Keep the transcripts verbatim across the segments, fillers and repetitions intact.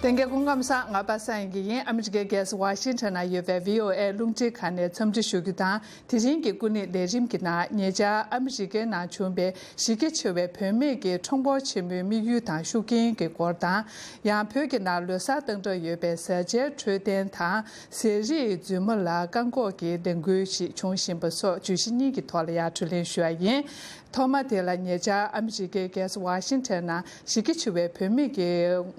ལྷན་རྒྱས་སྐུ་ཁམས་བཟང་། ང་པ་སངས་ཡིན་གྱི་ཡིན། ཨ་མི་རི་ཀའི་རྒྱལ་ས་ཝ་ཤིང་ཊོན་ན་ཡོད་པའི་བྷི་ཨོ་ཨེ་རླུང་འཕྲིན་ཁང་ནས་འཚམས་འདྲི་ཞུ་རྒྱུ་དང་། དེ་རིང་གི་སྐུ་ཉིད་ལས་རིམ་གྱི་ནང་ཉེ་ཆར་ཨ་མི་རི་ཀའི་ནང་བྱུང་བའི་གཞི་རྒྱ་ཆེ་བའི་བུད་མེད་ཀྱི་ཁྲོམ་སྐོར་ཆེན་མོའི་དམིགས་ཡུལ་དང་ཤུགས་རྐྱེན་གྱི་སྐོར་དང་། ཡང་བོད་ཀྱི་ནང་ལོ་གསར་གཏོང་གྲབས་ཡོད་པའི་བཟའ་བཅའི་འཕྲོད་བསྟེན་དང་། ཟས་རིགས་རྫུན་མ་ལ་བཀག་འགོག་གི་ལས་འགུལ་ཞིག་འབྱུང་བཞིན་པ་སོགས་བརྗོད་གཞི་གཉིས་ཀྱི་ཐོག་ལ་ཡང་དྲི་ལན་ཞུ་བ་ཡིན། ཐོག་མ་དེ་ལ་ཉེ་ཆར་ཨ་མི་རི་ཀའི་རྒྱལ་ས་ཝ་ཤིང་ཊོན་ནང་གཞི་རྒྱ་ཆེ་བའི་བུད་མེད་ཀྱི་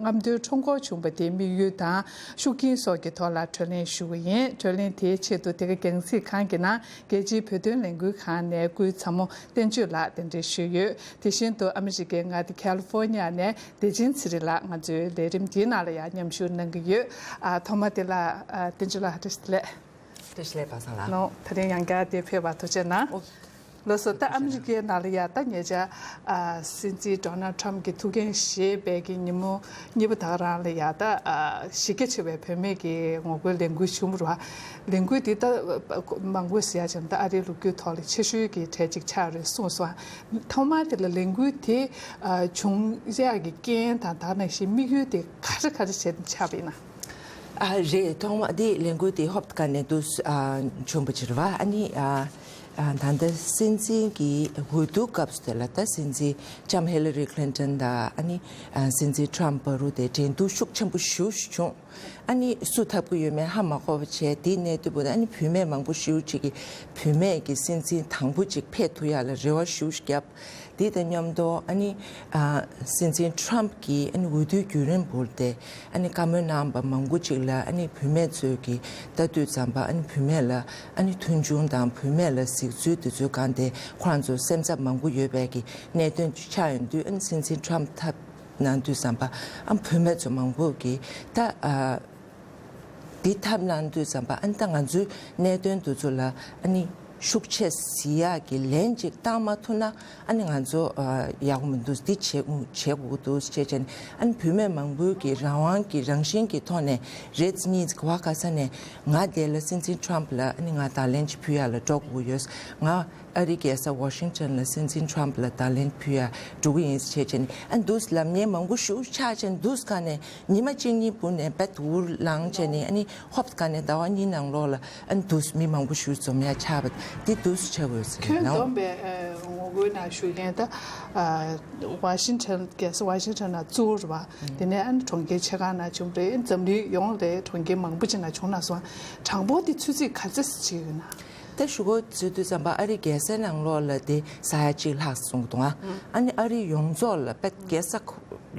རྔམ་སྟོན་ཁྲོམ་སྐོར་བྱུང་བ་དེའི་དམིགས་ཡུལ་དང་ཤུགས་རྐྱེན་སོགས་ཀྱི་ཐོག་ལ་དྲི་ལན་ཞུ་གི་ཡིན། དྲི་ལན་དེའི་ཆེད་དུ་དེ་ག་རྒྱང་སྲིང་ཁང་གི་ནང་རྒྱལ་སྤྱིའི་བོད་དོན་ལས་འགུལ་ཁང་ནས་སྐུའི་ཚ་མོ་བསྟན་ཆོས་ལགས་གདན་འདྲེན་ཞུས་ཡོད། དེ་བཞིན་དུ་ཨ་མི་རི་ཀའི་མངའ་སྡེ་ཁ་ལི་ཧྥོ་ཉི་ཡ་ནས་བདེ་ཆེན་ཚེ་རིང་ལགས་ང་ཚོའི་ལས་རིམ་འདིའི་ནང་ལ་ཡང་མཉམ་ཞུགས་གནང་གི་ཡོད། ཨ། ཐོག་མ་དེ་ལ། ཨ། བསྟན་ཆོས་ལགས་བཀྲ་ཤིས་བདེ་ལེགས། བཀྲ་ཤིས་བདེ་ལེགས་པ་སངས་ལགས། ནོ། དེ་རིང་ཡང་བསྐྱར་དེ་ཕེབས་པར་ཐུགས་རྗེ་གནང་། ཨོ། ལགས་སོ། ད་ཨ་མི་རི་ཀའི་ནང་ལ་ཡ་ད་ཉེ་ཆར། ཨ། སྲིད་འཛིན་ཌོ་ནལ་ཊམ་གྱི་ཐུགས་འགན་བཞེས་པའི་གི་ཉིན་མོ་གཉིས་པ་དག་རང་ལ་ཡ་ད། ཨ། གཞི་རྒྱ་ཆེ་བའི་བུད་མེད་ཀྱི་ངོ་རྒོལ་ལས་འགུལ་བྱུང་བ་རེད་བ། ལས་འགུལ་འདི་ད་མང་པོ་ཟེར་ཡ་ཅིག་ད་ཨ་རིའི་ལོ་རྒྱུས་ཐོག་ལ་ཆེ་ཤོས་ཀྱི་གྲས་ཅིག་ཆགས་རེད་གསུངས་སོང་། ཐོག་མར་དེ་ལ་ལས་འགུལ་དེ། ཨ། བྱུང་ཡག་གི་རྐྱེན་དང་དེ་ནང་བཞིན་དམིགས་ཡུལ་དེ་ག་རེ་ག་རེ་བྱས་ནས་ཆགས་པ་ཡིན་ན། ཨ། རེད། ཐོག་མ་འདི་ལས་འགུལ་འདི་ཧོབ་ཁ་ནས་འདུག་ཨ། བྱུང་བ་ཅིག་རེད་བ། ཨ་ནི། ཨ། ཨ། ད་ལྟ་སྲིད་འཛིན་གྱི་འོས་བསྡུ་སྐབས་སུ་དེ་ལ་ད་སྲིད་འཛིན་ལྕམ་ཧི་ལ་རི་ཁི་ལིན་ཊོན་དང་། ཨ་ནི། ཨ། སྲིད་འཛིན་ཊམ་བར་དུ་དེ་འགྲན་བསྡུར་ཤུགས་ཆེན་པོ་ཞེ་པོ་ཅིག་བྱུང་། ཨ་ནི་སུ་འཐབ་ཀྱི་ཡོད་མེད་ཧ་མ་གོ་བ་བྱས། དེའི་གནད་དོན་པོ་ནི་ཨ་ནི་བུད་མེད་མང་པོ་ཞེ་པོ་ཅིག་གིས་བུད་མེད་ཀྱི་སྲིད་འཛིན་དང་པོ་ཅིག་ཕེབས་ཐུབ་ཡག་ལ་རེ་བ་ཞེ་པོ་ཅིག་བརྒྱབ། དེ་དང་མཉམ་དུ་ཨ་ནི། ཨ། སྲིད་འཛིན་ཊམ་གྱིས་ཨ་ནི་འོས་བསྡུའི་བརྒྱུད་རིམ་བར་དུ་ཨ་ནི་བཀའ་མོལ་གནང་བ་མང་པོ་ཅིག་ལ་ཨ་ནི་བུད་མེད་ཚོས་ཀྱིས་ལྟ་དུས་ཙམ་པ་ཨ་ནི་བུད་མེད་ལ་ཨ་ནི་མཐོང་ཆུང་དང་བུད་མེད་ལ་གཟིགས་ཚུལ་དེ་ཚོའི་སྒང་དེ་ཁོ་རང་ཚོ་སེམས་འཚབ་མང་པོ་ཡོད་པའི་གི་གནད་དོན་ཆགས་ཡོང་དུས། ཨ་ནི་སྲིད་འཛིན་ཊམ་འཐབ་གནང་དུས་ཙམ་པ་ཨ་བུད་མེད་ཚོ་མང་པོ་གིས་ད། ཨ། འདི་འཐབ་གནང་དུས་ཙམ་པ་ཨ་ནི་ད་ང་ཚོའི་གནད་དོན་དེ་ཚོ་ལ་ཨ་ནི་ཤུགས་ཆེ་གཟིགས་ཡག་གི་ལན་ཅིག་བཏང་མ་ཐུབ་ན་ཨ་ནི་ང་ཚོ། ཨ། ཡག་པོ་མི་འདུག་འདི་བྱེད་དགོས་བྱེད་དགོས་འདུག་ཅེས་བྱས་ནས། ཨ་ནི་བུད་མེད་མང་པོའི་གི་རང་དབང་གི་རང་བཞིན་གྱི་ཐོག་ནས་རེ་གཉིས་ག་བ་ག་ས་ནས་ང་དེ་ལ་སྲིད་འཛིན་ཊམ་ལ་ཨ་ནི་ང་བརྡ་ལན་ཅིག་ཕུལ་ཡག་ལ་འགྲོ་དགོས་ཡོད། ང་ཨ་རིའི་རྒྱལ་ས་ཝ་ཤིང་ཊོན་ལ་སྲིད་འཛིན་ཊམ་ལ་བརྡ་ལན་ཕུལ་ཡག་འགྲོ་གི་ཡིན་ཟེར་བྱས་ནས། ཨ་འདུག་ལབ་མཁན་མང་པོ་ཞེ་པོ་ཆགས་བྱས་འདུག་ག་ནས་ཉི་མ་གཅིག་གཉིས་བར་ནས་བད་འུར་ལངས་བྱས་ནས། ཨ་ནི་ཧོབ་ག་ནས་ཟླ་བ་གཉིས་ནང་ལོགས་ལ་ཨ་ནི་འདུག་མི་མང་པོ་ཞེ་པོ་འཛོམས་ཡག་ཆགས་པ་འདི་འདུག་ཆགས་དགོས་ཟེར་ཁྱོན་ནའོ། བསྡོམས་པའི། ཨ། ངོ་རྒོལ་ནང་ཞུགས་མཁན་ད། ཨ། ཝ་ཤིང་ཊོན། རྒྱལ་ས་ཝ་ཤིང་ཊོན་ནང་གཙོ་བོ་རེད་བ། དེ་ནས་ཨ་ནི་གྲོང་ཁྱེར་ཆེ་ཁག་ནང་བྱུང་རེད། འཛམ་གླིང་ཡོངས་ལ་གྲོང་ཁྱེར་མང་པོ་ཅིག་ནང་བྱུང་ན་སོང་། གྲངས་འབོར་དེ་ཚོད་རྩིས་ག་ཚོད་བྱེད་ཀྱི་ཡོད་ན། ད་ཞུ་སྒོ་བརྗོད་དུས་ཙམ་པ་ཨ་རིའི་རྒྱལ་སའི་ནང་ལོགས་ལ་དེ་ས་ཡ་གཅིག་ལྷག་སོང་འདུག་ཨ། ཨ་ནི་ཨ་རིའི་ཡོངས་རྫོགས་ལ་བད་རྒྱལ་ས་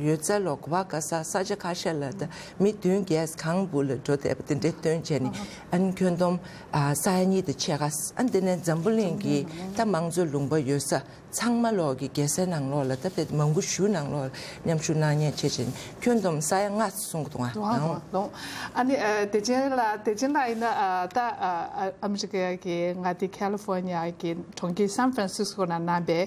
ཡོད་ཚད་ལོ་ག་བ་ག་ས་ས་ཆ་ཁ་ཤས་ལ་ད་མི་བདུན་བརྒྱད་གང་བུ་ལ་འགྲོ་བསྡད་པ་དེ་འདྲའི་སྟོན་བྱས་ནས། ཨ་ནི་ཁྱོན་བསྡོམས། ཨ། ས་ཡ་གཉིས་དང་ཕྱེད་ཀ། ཨ་ནི་དེ་ནས་འཛམ་བུ་གླིང་གི་ད་མང་གཙོའི་ལུང་པ་ཡོད་ས་ཚང་མ་ལོག་གི་རྒྱལ་སའི་ནང་ལོགས་ལ་ད་དཔེ་མང་པོ་ཞུ་ནང་ལོགས་ལ་མཉམ་ཞུགས་གནང་མཁན་བྱས་བྱས་ནས་ཁྱོན་བསྡོམས་ས་ཡ་ལྔ་སོང་འདུག་ཨ། ལོང་ལོང་། ཨ་ནི། ཨ། བདེ་ཆེན་ལགས། བདེ་ཆེན་ལགས་ཡིན་ན། ཨ། ད། ཨ། ཨ་མི་རི་ཀ་གི་མངའ་སྡེ་ཁ་ལི་ཧྥོར་ནི་ཡ་གི་གྲོང་ཁྱེར་སན་ཧྥ་རན་སིས་ཀོ་ནང་གནང་པའི།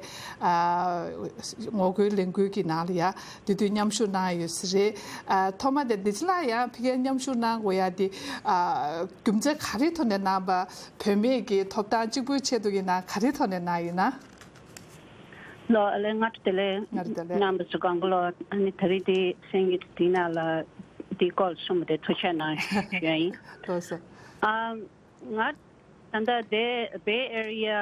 ཨ། ངོ་རྒོལ་ལས་འགུལ་གྱི་ནང་ལ་ཡ་དེ་དུས་མཉམ་ཞུགས་གནང་ཡོད་ས་རེད། ཨ། ཐོག་མ་དེ་བདེ་ཆེན་ལགས་ཡང་ཕ་གིར་མཉམ་ཞུགས་གནང་དགོས་ཡ་དེ། ཨ། རྒྱུ་མཚན་ག་རེའི་ཐོག་ནས་གནང་པ། བུད་མེད་ཀྱི་ཐོབ་ཐང་གཅིག་པུའི་ཆེད་དུ་ཡིན་ན་ག་རེའི་ཐོག་ནས་གནང་ཡིན་ན། ལོ། ཨ་ལེ། སྔ་དྲོ་བདེ་ལེགས། སྔ་དྲོ་བདེ་ལེགས། རྣམ་པ་ཚོ་གང་ག་ལོ། ཨ་ནི་ད་རེས་དེ་སེང་གེ་དེ་ནང་ལ་དེ་སྐོར་གསུངས་པ་དེ་ཐུགས་རྗེ་གནང་ཞུ་ཡ་ཡིན། ཐུགས་རྗེ་ཆེ། ཨ། ང་ད་ལྟ་དེ་བེ་ཨེ་རི་ཡ་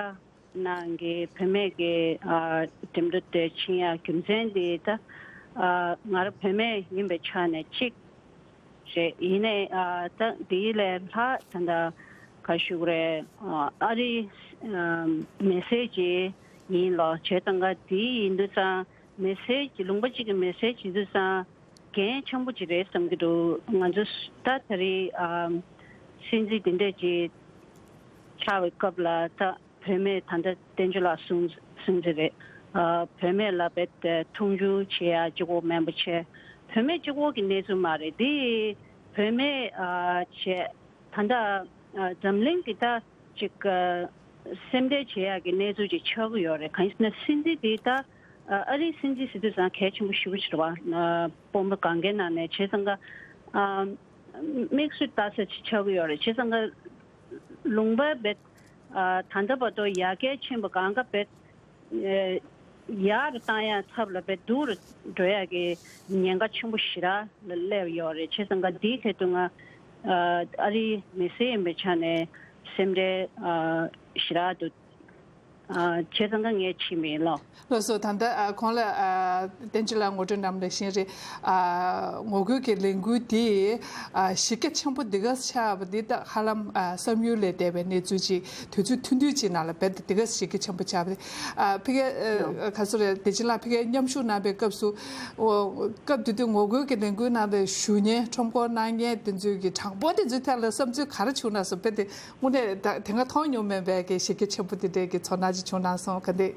ནང་གི་བུད་མེད་ཀྱི། ཨ། འགྲིམ་འགྲུལ་དེ་ཕྱིན་ཡ་རྒྱུ་མཚན་དེ་ད། ཨ། ང་རང་བུད་མེད་ཡིན་པའི་ཆ་ནས་གཅིག་རེད། ཡིན་ནའི། ཨ། ད་དེའི་ལས་ལྷག་ད་ལྟ་ག་ཞུ་དགོས་རེད། ཨ། ཨ་རིའི། ཨ། མི་སེར་ཅིག་ཡིན་ལོ་བྱས་ཙང་ཀ་དེ་ཡིན་དུས་ཙང་མི་སེར་གྱི་ལུང་པ་གཅིག་གི་མི་སེར་བྱེད་དུས་ཙང་འགན་ཆེན་པོ་ཅིག་རེད་བསམ་གྱི་འདུག་ང་ཚོ་ད་ད་རེས། ཨ། སྲིད་འཛིན་དེ་འདྲས་ཅིག་ཆགས་པའི་སྐབས་ལ་ད། བུད་མེད་ད་ལྟ་བསྟན་ཆོས་ལགས་གསུངས་གསུངས་ཚེ་རེད། ཨ། བུད་མེད་ལ་རྦད་དེ་མཐོང་ཆུང་བྱེད་ཡ་གཅིག་པོ་མིན་པ་བྱས། བུད་མེད་གཅིག་པོ་གི་གནས་ཚུལ་མ་རེད་འདི། བུད་མེད། ཨ། བྱས་ད་ལྟ། ཨ། འཛམ་གླིང་གི་ད་ཅིག་ཨ། སེམས་ཁྲལ་བྱེད་ཡ་གི་གནས་ཚུལ་ཅིག་ཆགས་ཀྱི་ཡོད་རེད། གང་ཡིན་ཟེར་ན་སྲིད་འཛིན་འདི་ད། ཨ། ཨ་རིའི་སྲིད་འཛིན་ཟེར་དུས་ཙང་གལ་ཆེན་པོ་ཞེ་པོ་ཅིག་རེད་བ། ཨ། དཔོན་པོ་སྒང་གའི་ནང་ནས་བྱས་ཙང་ཀ། ཨ། དམིགས་སུ་ལྟ་ས་ཅིག་ཆགས་ཀྱི་ཡོད་རེད། བྱས་ཙང་ཀ་ལུང་པ་རྦད། ཨ། ད་ལྟ་བར་དུ་ཡར་རྒྱས་ཕྱིན་པ་གང་ག་རྦད། ཨེ། ཡར་བཏང་ཡ་ཚབ་ལ་བས་སྡུག་རུ་འགྲོ་ཡ་གི་ཉེན་ཁ་ཆེན་པོ་ཞེ་དྲག་ལ་སླེབས་ཡོད་རེད། བྱས་ཙང་ག་འདིའི་ཐད་དུ་ང་ཨ་རིའི་མི་སེར་ཡིན་པའི་ཆ་ནས་སེམས་ཁྲལ་ཨ་ཞེ་དྲག་འདུག་ཨ་བྱས་ཙང་ག་ངས་ཕྱིན་པ་ཡིན་ལོ། ལགས་སོ། ད་ལྟ་ཨ་ཁོང་ལ་ཨ་བསྟན་འཛིན་ལགས་ངོ་སྤྲོད་གནང་བ་ནང་བཞིན་རེད། ཨ་ངོ་རྒོལ་གྱི་ལས་འགུལ་འདི་ཨ་གཞི་རྒྱ་ཆེན་པོ་འདི་ག་ཆགས་པ་འདི་ད་ཧ་ལམ་ཨ་བསམ་ཡུལ་ལས་འདས་པའི་གནས་ཚུལ་ཅིག་དུས་ཚོད་ཐུང་ཐུང་ཅིག་ནང་ལ་རྦད་དེ་འདི་ག་གཞི་རྒྱ་ཆེན་པོ་ཆགས་པ་རེད། ཨ་ཕ་གི་ཨ་ག་ཚོད་རེད། བདེ་ཆེན་ལགས་ཕ་གིར་མཉམ་ཞུགས་གནང་པའི་སྐབས་སུ་ཨོ་སྐབས་དེ་དུས་ངོ་རྒོལ་གྱི་ལས་འགུལ་ནང་ལ་ཞུགས་མཁན་ཁྲོམ་སྐོར་གནང་མཁན་དེ་ཚོའི་གི་གྲངས་འབོར་དེ་ཚོའི་ཐད་ལ་བསམ་ཚུལ་ག་རེ་བྱུང་ན་སོ་རྦད་དེ་དངོས་གནས་ད་དེ་སྔ་མཐོང་མྱོང་མེད་པའི་གི་གཞི་རྒྱ་ཆེན་པོ་དེ་འདྲའི་གི་ཚོར་སྣང་ཅིག་བྱུང་ན་སོང་ག་འདི།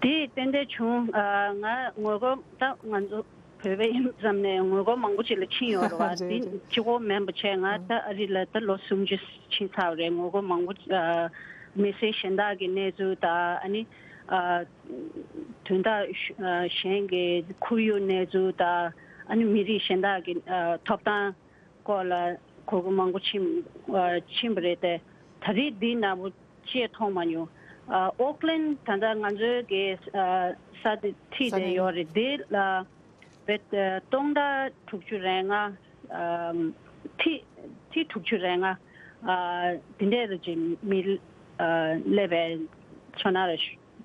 འདི་ཏན་ཏན་བྱུང་། ཨ་ང་ངོ་རྒོལ་ད་ང་ཚོ་བོད་པ་ཡིན་ཙམ་ནས་ངོ་རྒོལ་མང་པོ་ཅིག་ལ་ཕྱིན་ཡོད་རེད་བ། རེད་འདི་རེད། གཅིག་པོ་མིན་པ་བྱས་ང་ད་ཨ་རི་ལ་ད་ལོ་སུམ་ཅུ་ཕྱིན་ཚར་བ་རེད། ངོ་རྒོལ་མང་པོ་ཨ་མི་སེར་གཞན་དག་གི་གནས་ཚུལ་དང་ཨ་ནི་ཨ་དོན་དག་ཨ་གཞན་གྱི་ཁོར་ཡུག་གནས་ཚུལ་དང་ཨ་ནི་མི་རིགས་གཞན་དག་གི་ཨ་ཐོབ་ཐང་སྐོར་ལ་གོ་སྐབས་མང་པོ་ཕྱིན་ཨ་ཕྱིན་པ་རེད་དེ། ད་རེས་འདི་ནང་པོ་ཅེས་མཐོང་མ་མྱོང་། ཨ་ཨོ་ཀ་ལན་ད་ལྟ་ང་ཚོའི་གི་ཨ་ས་དེ་ཁྲིད་ས་དེ་གནས་ཡོད་རེད། འདི་ལ་བེད་ཨ་སྟོང་ཕྲག་དྲུག་ཅུ་རེ་ལྔ་ཨ་ཁྲི་ཁྲི་དྲུག་ཅུ་རེ་ལྔ་ཨ་དེ་འདྲས་རེ་ཅིག་མི་ཨ་སླེབས་པའི་ཚོར་སྣང་རེ་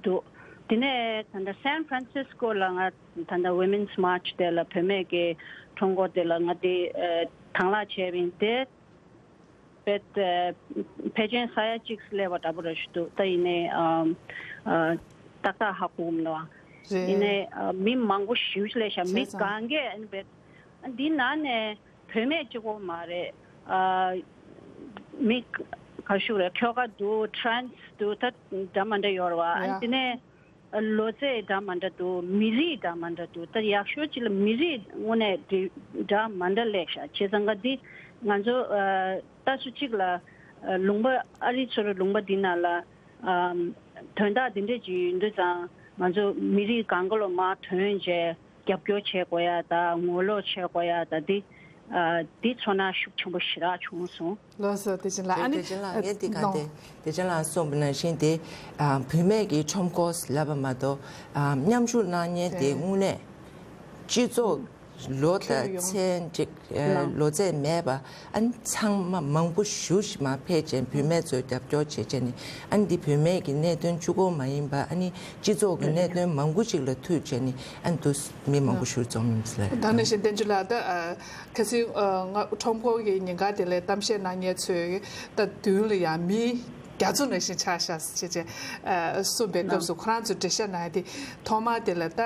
འདུག་དེ་ནས་ད་ལྟ་སན་ཧྥ་རན་སིས་ཀོ་ལ་ང་ད་ལྟ་Women's March དེ་ལ་བུད་མེད་ཀྱི་ཁྲོམ་སྐོར་དེ་ལ་ང་དེ་ཨ་དང་བླངས་བྱས་པ་ཡིན། དེ་བེད་ཨ་ཕལ་ཆེར་ས་ཡ་གཅིག་སླེབས་པ་འདྲ་པོ་རེ་ཞིག་འདུག་ད་ཡིན་ནའི་ཨ་ཨ་ཏག་ཏག་ཧ་གོ་མི་འདུག་རེད། ཡིན་ནའི་ཨ་མི་མང་པོ་ཞེ་པོ་ཅིག་སླེབས་ཤག་མི་བྱས་ཙང་གང་གས་ཨ་ནི་བེད་ཨ་འདི་ནང་ནས་བུད་མེད་གཅིག་པོ་མ་རེད། ཨ་མི་ག་ཞུ་རེད། ཁྱོ་ག་འདུག་ཊ་རན་སི་འདུག་ད་འདྲ་མ་འདྲ་ཡོད་རེད་བ། ཨ་ཡ། དེ་ནས་ལོ་ཚད་འདྲ་མ་འདྲ་འདུག་མི་རིགས་འདྲ་མ་འདྲ་འདུག་ད་ཡག་ཤོས་ཅིག་ལ་མི་རིགས་དངོས་གནས་འདི་འདྲ་མ་འདྲ་སླེབས་ཤག་བྱས་ཙང་ག་འདི་ང་ཚོ་ཨ་ལྟ་ཚུལ་གཅིག་ལ་ཨ་ལུང་པ་ཨ་རི་ཚོ་རུ་ལུང་པ་འདི་ནང་ལ་ཨ་དོན་དག་འདི་འདྲས་ཅིག་ཡོད་དུས་ཙང་ང་ཚོ་མི་རིགས་གང་ག་ལོ་མར་ཐོན་བྱས་རྒྱབ་སྐྱོར་བྱེད་དགོས་ཡ་དང་ངོ་ལོག་བྱེད་དགོས་ཡ་དང་འདི་ཨ་འདི་ཚོར་སྣང་ཤུགས་ཆེན་པོ་ཞེ་དྲག་བྱུང་སོང་། ལགས་སོ། བདེ་ཆེན་ལགས། ཨ་ནི་བདེ་ཆེན་ལགས། ངས་འདི་ག་ནོ། འདི་བདེ་ཆེན་ལགས་གསུངས་པ་ནང་བཞིན་དེ་ཨ་བུད་མེད་ཀྱི་ཁྲོམ་སྐོར་ལབ་པ་མ་གཏོགས་ཨ་མཉམ་ཞུགས་གནང་མཁན་དེ་དེ་དངོས་གནས་སྤྱི་ཚོགས་ལོ་ཁྱོན་དང་ཡོངས་ཚན་ཅིག་ཨ་ལ་ལོ་ཚད་མེད་པ་ཨ་ནི་ཚང་མ་མང་པོ་ཞེ་པོ་ཞིག་མར་ཕེབས་བྱས་བུད་མེད་ཚོས་རྒྱབ་སྐྱོར་བྱས་བྱས་ནས་ཨ་ནི་འདི་བུད་མེད་ཀྱི་གནད་དོན་གཅིག་པོ་མ་ཡིན་པ་ཨ་ནི་སྤྱི་ཚོགས་ཀྱི་གནད་དོན་མང་པོ་ཅིག་ལ་ཐུག་བྱས་ནས་ཨ་ནི་འདུག་མི་མང་པོ་ཞིག་འཛོམས་ཡིན་ཟེར། ད་ནང་བཞིན་བསྟན་འཛིན་ལགས་ད་ཨ། ཁ་སང་ཨ་ང་ཁྲོམ་སྐོར་གྱི་ཉིན་ཀ་དེ་ལ་གཏམ་བཤད་གནང་མཁན་ཚོས་ད་མདུན་ལ་ཡང་མི་རྒྱ་མཚོ་ནང་བཞིན་ཆགས་ཤག་ཅེས་ཅེས་ཨ་གསུངས་པའི་སྐབས་སུ་ཁོ་རང་ཚོས་འགྲེལ་བཤད་གནང་ཡ་དེ་ཐོག་མར་དེ་ལ་ད་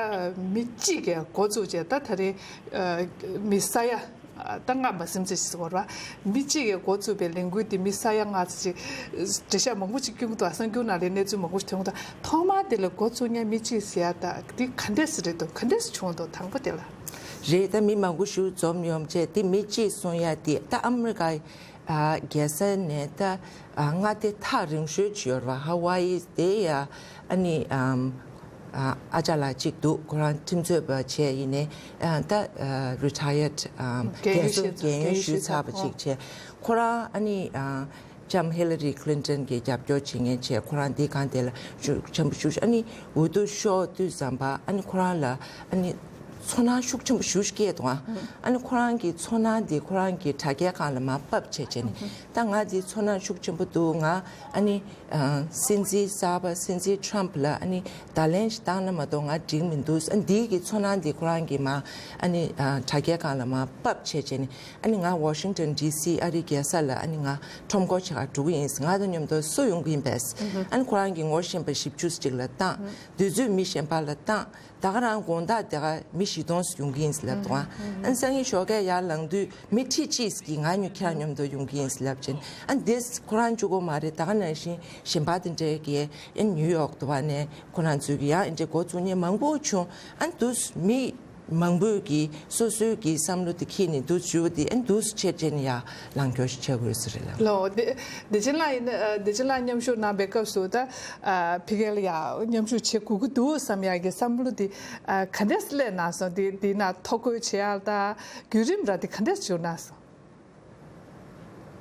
མི་གཅིག་གིས་འགོ་བཙུགས་བྱས་ད་ད་རེས་ཨ་མི་ས་ཡ་ཨ་ད་ལྔ་མ་ཟིན་ཙམ་ཞིག་ཟེར་བ་རེད་བ། མི་གཅིག་གིས་འགོ་བཙུགས་པའི་ལས་འགུལ་དེ་མི་ས་ཡ་ལྔ་ཙམ་ཞིག་འགྲེལ་བཤད་མང་པོ་ཅིག་སྐྱོན་གྱི་འདུག་གསར་འགྱུར་ནང་ལ་གནས་ཚུལ་མང་པོ་ཞིག་ཐོན་གྱི་འདུག་ཐོག་མར་དེ་ལ་འགོ་བཙུགས་མཁན་མི་གཅིག་ཟེར་ཡ་ད་དེ་ག་འདྲས་སེ་རེད་འདུག་ག་འདྲས་སེ་བྱུང་འདུག་དང་པོ་དེ་ལ། རེད། ད་མི་མང་པོ་ཞིག་འཛོམས་ཡོང་བྱས་དེ་མི་གཅིག་གསུང་ཡ་དེ་ད་ཨ་མི་རི་ཀའི་ཨ་རྒྱལ་ས་ནས་ད་ཨ་མངའ་སྡེ་ཐག་རིང་ཤོས་ཅིག་ཡོད་རེད་བ། ཧ་ཝ་ཨི་དེ་ཡ་ཨ་ནི་ཨམ་ཨ་ཨ་ཅག་ལགས་གཅིག་འདུག་ཁོ་རང་ཁྲིམས་རྩོད་པ་བྱས་ཡིན་ནའི་ཨ་ད་ཨ་རི་ཊ་ཡར་ཌི་ཨམ་རྒན་ཡོལ་རྒན་གསོ་ཞུས་རྒན་ཡོལ་ཞུས་ཚར་བ་ཅིག་བྱས་ཁོ་རང་ཨ་ནི་ཨ། ལྕམ་ཧི་ལ་རི་ཁི་ལིན་ཏོན་གྱིས་རྒྱབ་སྐྱོར་བྱེད་མཁན་བྱས་ཁོ་རང་འདི་གང་དེ་ལ་ཤུགས་ཆེན་པོ་ཞུ་ཨ་ནི་འོས་བསྡུ་ཤོར་དུས་ཙམ་པ་ཨ་ནི་ཁོ་རང་ལ་ཨ་ནི་ཚོར་སྣང་ཤུགས་ཆེན་པོ་ཞུ་སྐྱེས་འདུག་ཨ་ཨ་ནི་ཁོ་རང་གི་ཚོར་སྣང་འདི་ཁོ་རང་གི་དྲ་རྒྱའི་སྒང་ལ་མར་ཕབ་བྱས་བྱས་ནས་ད་ང་འདི་ཚོར་སྣང་ཤུགས་ཆེན་པོ་འདུག་ང་ཨ་ནི་སྲིད་འཛིན་གསར་པ་སྲིད་འཛིན་ཊམ་ཕ་ལ་ཨ་ནི་བརྡ་ལན་ཞིག་བཏང་ན་མ་གཏོགས་ང་འགྲིག་མི་འདུག་ཨ་འདི་གི་ཚོར་སྣང་འདི་ཁོ་རང་གི་མར་ཨ་ནི་དྲ་རྒྱའི་སྒང་ལ་མར་ཕབ་བྱས་བྱས་ནས། ཨ་ནི་ང་ཝ་ཤིང་ཏོན་ཌི་སི་ཨ་རིའི་རྒྱལ་ས་ལ་ཨ་ནི་ང་ཁྲོམ་སྐོར་བྱེད་གར་འགྲོ་གི་ཡིན། ང་དང་མཉམ་དུ་སུ་ཡོང་གི་ཡིན་པས། ཨ་ནི་ཁོ་རང་གི་ངོ་ཤེས་པ་བཞི་བཅུ་ཅིག་ལ་བཏང་། དུས་ཚོད་མི་གཞན་པ་ལ་བཏང་། ད་ག་རང་དགོང་དག་དེ་ག་མི་བཞི་སྟོང་ཡོང་གི་ཡིན་ལབ་འདུག་ཨ་ནི་སང་ཉིན་ཞོགས་ཀས་ཡར་ལངས་དུས་མི་ཁྲི་གཅིག་གིས་ང་ཉུ་ཁྱེད་རང་མཉམ་དུ་ཡོང་གི་ཡིན་ལབ་ཅིང་ཨ་ནི་དེ་ཁོ་རང་གཅིག་པོ་མ་རེད། ད་ག་ནང་བཞིན་གཞན་པ་དེ་འདྲས་ཀྱིས་ཨ་ནི་ནིའུ་ཡོག་དུ་བ་ནས་ཁོ་རང་ཚོས་ཀྱི་ཡང་ཨ་འདྲས་འགོ་བཙུགས་མཁན་མང་པོ་བྱུང་། ཨ་ནི་དུས་མི། མང་པོས་ཀྱིས་སོ་སོའི་གི་བསམ་བློ་དེ་འཁྱེར་ནས་འདུག་ཞུ་བ་དེ་ཨ་འདུག་སེ་བྱས་བྱས་ནས་ཡར་ལངས་སྐྱོར་ཞིག་བྱེད་དགོས་ཟེར་རེད་ལབ། ལོ། བདེ་བདེ་ཆེན་ལགས་ཡིན་ན་བདེ་ཆེན་ལགས་མཉམ་ཞུགས་གནང་པའི་སྐབས་སུ་ད་ཕ་གི་ལ་ཡར་མཉམ་ཞུགས་བྱེད་དགོས་ཀྱི་འདུག་བསམ་ཡག་གི་བསམ་བློ་དེ་ག་འདྲས་སླེབས་གནང་སོང་། དེ་དེ་ན་ཐོ་འགོད་བྱེད་ཡག་དང་བརྒྱུད་རིམ་ར་དེ་ག་འདྲས་བྱུང་གནང་སོང་།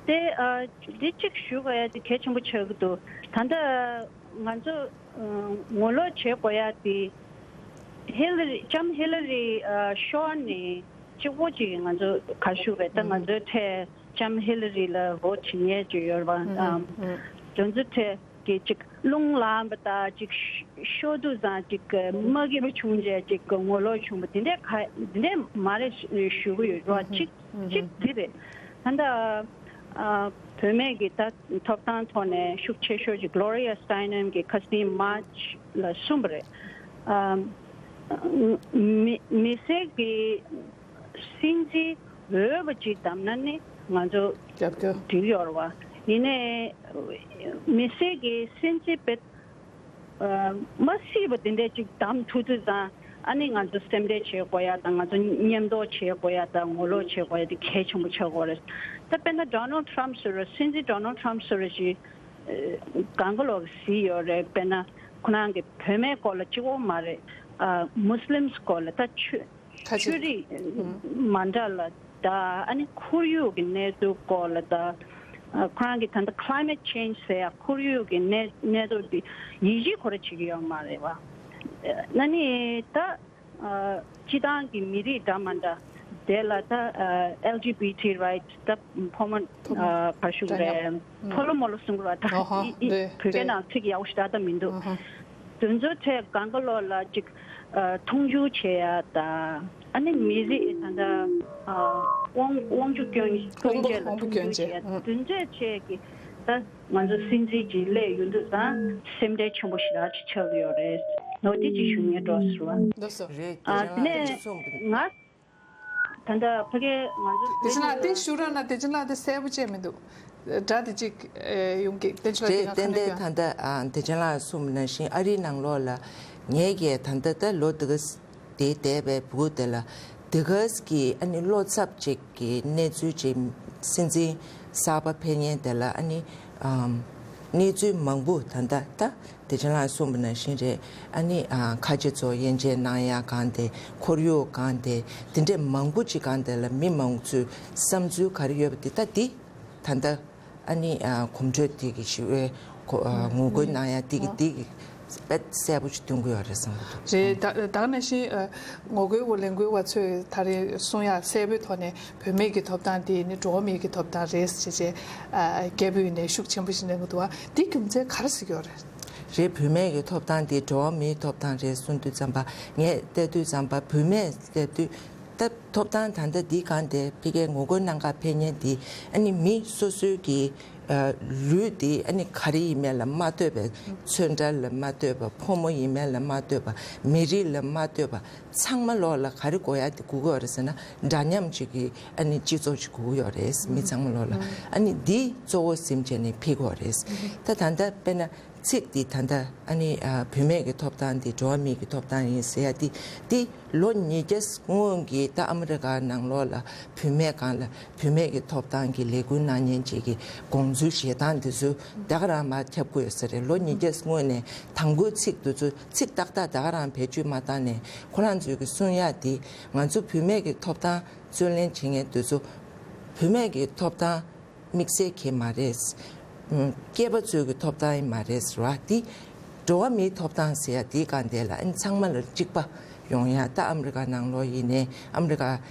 དེ་ཨ་འདི་གཅིག་ཞུ་དགོས་ཡ་དེ་གལ་ཆེན་པོ་ཆགས་ཀྱི་འདུག་ད་ལྟ་ང་ཚོ་ཨ་ངོ་ལོག་བྱེད་དགོས་ཡ་དེ་ཧི་ལ་རི་ལྕམ་ཧི་ལ་རི་ཨ་ཤོར་ནས་གཅིག་པོ་ཅིག་ང་ཚོ་ག་ཞུ་བས་ད་ང་ཚོའི་ཐད་ལྕམ་ཧི་ལ་རི་ལ་བོ་ཊི་བྱེད་མཁན་ཅིག་ཡོད་རེད་པ། ཨམ་དེ་ཚོའི་ཐད་ཀྱི་ཅིག་རླུང་ལངས་པ་དང་ཅིག་ཤོར་དུས་ཙང་ཅིག་མ་སྐྱིད་པ་བྱུང་རྗེས་ཅིག་ངོ་ལོག་བྱུང་བ་དེ་འདྲས་ག་དེ་འདྲས་མ་རེད་ཞུ་གི་ཡོད་རེད་པ། གཅིག་གཅིག་འདི་རེད། ད་ལྟ་ཨ་བུད་མེད་ཀྱི་ད་ཐོབ་ཐང་ཐོག་ནས་ཤུགས་ཆེ་ཤོས་ཀྱི་Gloria Steinem གྱི་ཁ་སང་མཱར་ཆི་ལ་གསུངས་པ་རེད། ཨ་མི་མི་སེར་གྱི་སྲིད་འཛིན་འོས་པ་ཅིག་བདམས་ན་ནི་ང་ཚོ་རྒྱབ་སྐྱོར་འགྲིག་ཡོད་རེད་པ། ཡིན་ནའི་མི་སེར་གྱི་སྲིད་འཛིན་དཔེ་ཨ་མ་སྲིད་པ་དེ་འདྲས་ཅིག་བདམས་ཐུབ་དུས་ཙང་ཨ་ནི་ང་ཚོ་སེམས་ཁྲལ་བྱེད་དགོས་ཡ་དང་ང་ཚོ་མཉམ་དུ་བྱེད་དགོས་ཡ་དང་ངོ་ལོག་བྱེད་དགོས་ཡ་དེ་གལ་ཆེན་པོ་ཆགས་ཀྱི་ཡོད་རེད། ད་དཔེར་ན་Donald Trump ཟེར་བ་སྲིད་འཛིན་Donald Trump ཟེར་བ་ཞིག་གང་ག་ལོག་གཟིགས་ཡོད་རེད། དཔེར་ན་ཁོ་རང་གི་བུད་མེད་སྐོར་ལ་གཅིག་པོ་མ་རེད། ཨ་Muslims སྐོར་ལ་ད་ཆོས་ཁ་ཆེ་ཆོས་རིག་མ་འདྲ་ལ་ད་ཨ་ནི་ཁོར་ཡུག་གི་གནས་ཚུལ་སྐོར་ལ་ད་ཨ་ཁོ་རང་གི་ད་ལྟ་climate change ཟེར་ཡ་ཁོར་ཡུག་གི་གནས་གནས་ཚུལ་དེ་ཡིད་ཆེས་ཁོ་རང་བྱེད་ཀྱི་ཡོད་མ་རེད་པ། ཨ་ནི་ད་ཨ་སྤྱི་བཏང་གི་མི་རིགས་འདྲ་མ་འདྲ་དེ་ལ་ད་ཨ་L G B T rights ད་ཕོ་མོ་ཨ་ག་ཞུ་དགོས་རེད། ཕོ་ལོ་མོ་ལོ་གསུང་གི་རེད་པ། ད་ཨ་ཧ་ཡི་ཡི་རེད་བོད་སྐད་རེད། ནང་ཚིག་ཡག་པོ་ཞེ་དྲག་ད་མི་འདུག་ཨ་ཧ། དེ་ཚོའི་ཐད་གང་ག་ལོག་ལ་ཅིག་ཨ་མཐོང་ཆུང་བྱེད་ཡ་དང་ཨ་ནི་མི་རིགས་ད་ལྟ་ཨ་དབང་དབང་ཆ་སྐྱོན་སྐྱོན་ཆེད་ལ་དབང་པོ་མཐོང་ཆུང་སྐྱོན་བྱེད་ཡ་ཆེད། ཨང་། དེ་འདྲས་བྱས་ཀྱི་ད་ང་ཚོ་སྲིད་འཛིན་ཅིག་སླེབས་ཡོང་དུས་ཙང་སེམས་ཁྲལ་ཆེན་པོ་ཞེ་དྲག་ཅིག་ཆགས་ཀྱི་ཡོད་རེད། འོ་དེ་ཅིག་ཞུ་སྙིང་འདོད་སོང་། ལགས་སོ། རེད། ཨ་དེ་ནས་ང་ད་ལྟ་ཕ་གི་ང་ཚོ་བདེ་ཆེན་ལགས་དེ་ཞུ་རོགས་གནང་། བདེ་ཆེན་ལགས་དེ་གསལ་པོ་བྱས་མི་འདུག་སྒྲ་དེ་གཅིག་ཨེ་ཡོང་གི། བདེ་ཆེན་ལགས་དེ་རེད། ང་ཏན་ཏན་ཁ་ནས་ད་ལྟ་ཨ་བདེ་ཆེན་ལགས་གསུངས་པ་ནང་བཞིན་ཨ་རིའི་ནང་ལོགས་ལ་ངས་ཀྱིས་ད་ལྟ་ད་ལོ་འདི་ག་དེ་འདས་པའི་བུ་དེ་ལ་འདི་ག་གི་ཨ་ནི་བློ་འཚབ་ཅིག་གི་གནས་ཚུལ་ཅིག་སྲིད་འཛིན་གསར་པ་ཕེབས་མཁན་དེ་ལ་ཨ་ནི་ཨམ་གནས་ཚུལ་མང་པོ་ད་ལྟ་ད། བདེ་ཆེན་ལགས་གསུངས་པ་ནང་བཞིན་རེད། ཨ་ནི་ཨ་ཁ་ཆེ་ཚོ་དབྱེ་འབྱེད་གནང་ཡ་གང་དེ་ཁོར་ཡུག་གང་དེ་དེ་འདྲས་མང་པོ་ཅིག་གང་དེ་ལ་མི་མང་ཚོའི་བསམ་ཚུལ་ག་རེ་ཡོད་པ་དེ་ད་འདི་ད་ལྟ་ཨ་ནི་ཨ་གོམ་བགྲོད་དེ་གི་ཞི་བའི་གོ་ཨ་ངོ་རྒོལ་གནང་ཡ་དེ་གི་དེ་གི་དཔེ་གསལ་པོ་ཅིག་སྟོན་གི་ཡོད་རེད་བསམ་གི་འདུག་རེད། ད་ད་ནང་བཞིན་ཨ་ངོ་རྒོལ་འོག་ལས་འགུལ་བ་ཚོས་ད་རེས་གསུང་ཡ་གསལ་པོའི་ཐོག་ནས། བུད་མེད་ཀྱི་ཐོབ་ཐང་དེ་ནི་འགྲོ་བ་མིའི་གི་ཐོབ་ཐང་རེད་ཟེར་བྱས་ཨ་སྐད་འབོད་ནས་ཤུགས་ཆེན་པོ་ཞིག་གནང་གི་འདུག་བ། འདི་རྒྱུ་མཚན་ག་རེ་ཟེར་གྱི་ཡོད་རེད། རེད། བུད་མེད་ཀྱི་ཐོབ་ཐང་དེ་འགྲོ་བ་མིའི་ཐོབ་ཐང་རེད་གསུངས་དུས་ཙམ་པ་ངས་བལྟས་དུས་ཙམ་པ་བུད་མེད་བལྟས་དུས་ད་ཐོབ་ཐང་ད་ལྟ་འདི་གང་དེ་ཕ་གིའི་ངོ་རྒོལ་གནང་ག་ཕེབས་མཁན་འདི་ཨ་ནི་མི་སོ་སོའི་གི་ཨ་ལུས་འདི་ཨ་ནི་ག་རེ་ཡིན་མིན་ལ་མ་ལྟོས་པའི་ཚོན་ཁྲ་ལ་མ་ལྟོས་པ་ཕོ་མོ་ཡིན་མིན་ལ་མ་ལྟོས་པ་མི་རིགས་ལ་མ་ལྟོས་པ། ཚང་མ་ལོག་ལ་ག་རེ་དགོས་ཡ་དེ་དགོས་ཀྱི་ཡོད་རེད་ཟེར་ན་འདྲ་མཉམ་ཅིག་གི་ཨ་ནི་སྤྱི་ཚོགས་ཅིག་དགོས་ཀྱི་ཡོད་རེད། མི་ཚང་མ་ལོག་ལ་ཨ་ནི་འདི་གཙོ་བོ་ཟིན་བྱས་ནས་ཕེབས་ཀྱི་ཡོད་རེད། ད་ད་ལྟ་དཔེར་ན་ཚིག་འདི་ད་ལྟ་ཨ་ནི་ཨ་བུད་མེད་ཀྱི་ཐོབ་ཐང་འདི་འགྲོ་བ་མིའི་གི་ཐོབ་ཐང་ཡིན་ཟེར་ཡ་འདི་འདི་ལོ་ཉིས་བརྒྱ་སྔོན་གྱི་ད་ཨ་མི་རི་ཀ་ནང་ལོག་ལ་བུད་མེད་སྒང་ལ་བུད་མེད་ཀྱི་ཐོབ་ཐང་གི་ལས་འགུལ་གནང་མཁན་ཅིག་གི་དགོངས་ཚུལ་བཞེས་སྟངས་འདི་ཚོ་ད་ག་རང་མར་ཁྱབ་ཀྱི་ཡོད་ས་རེད། ལོ་ཉིས་བརྒྱ་སྔོན་ནས་དང་པོའི་ཚིག་འདི་ཚོ་ཚིག་ཏག་ཏག་ད་ག་རང་བེད་སྤྱོད་མ་བཏང་ནས་ཁོ་རང་ཚོའི་གི་གསུང་ཡ་དེ་ང་ཚོ་བུད་མེད་ཀྱི་ཐོབ་ཐང་རྩོད་ལེན་བྱེད་མཁན་དེ་ཚོ་བུད་མེད་ཀྱི་ཐོབ་ཐང་དམིགས་བསལ་གྱི་མ་རེད། ཨུམ། སྐྱེས་པ་ཚོའི་གི་ཐོབ་ཐང་ཡང་མ་རེད་ཟེར་བ་དེ་འགྲོ་བ་མིའི་ཐོབ་ཐང་ཟེར་ཡ་དེའི་སྒང་དེ་ལ་ཨ་ནི་ཚང་མ་ལ་གཅིག་པ་ཡོང་ཡ། ད་ཨ་མི་རི་ཀ་ནང་ལོགས་ཡིན་ནའི་ཨ་མི་རི་ཀ་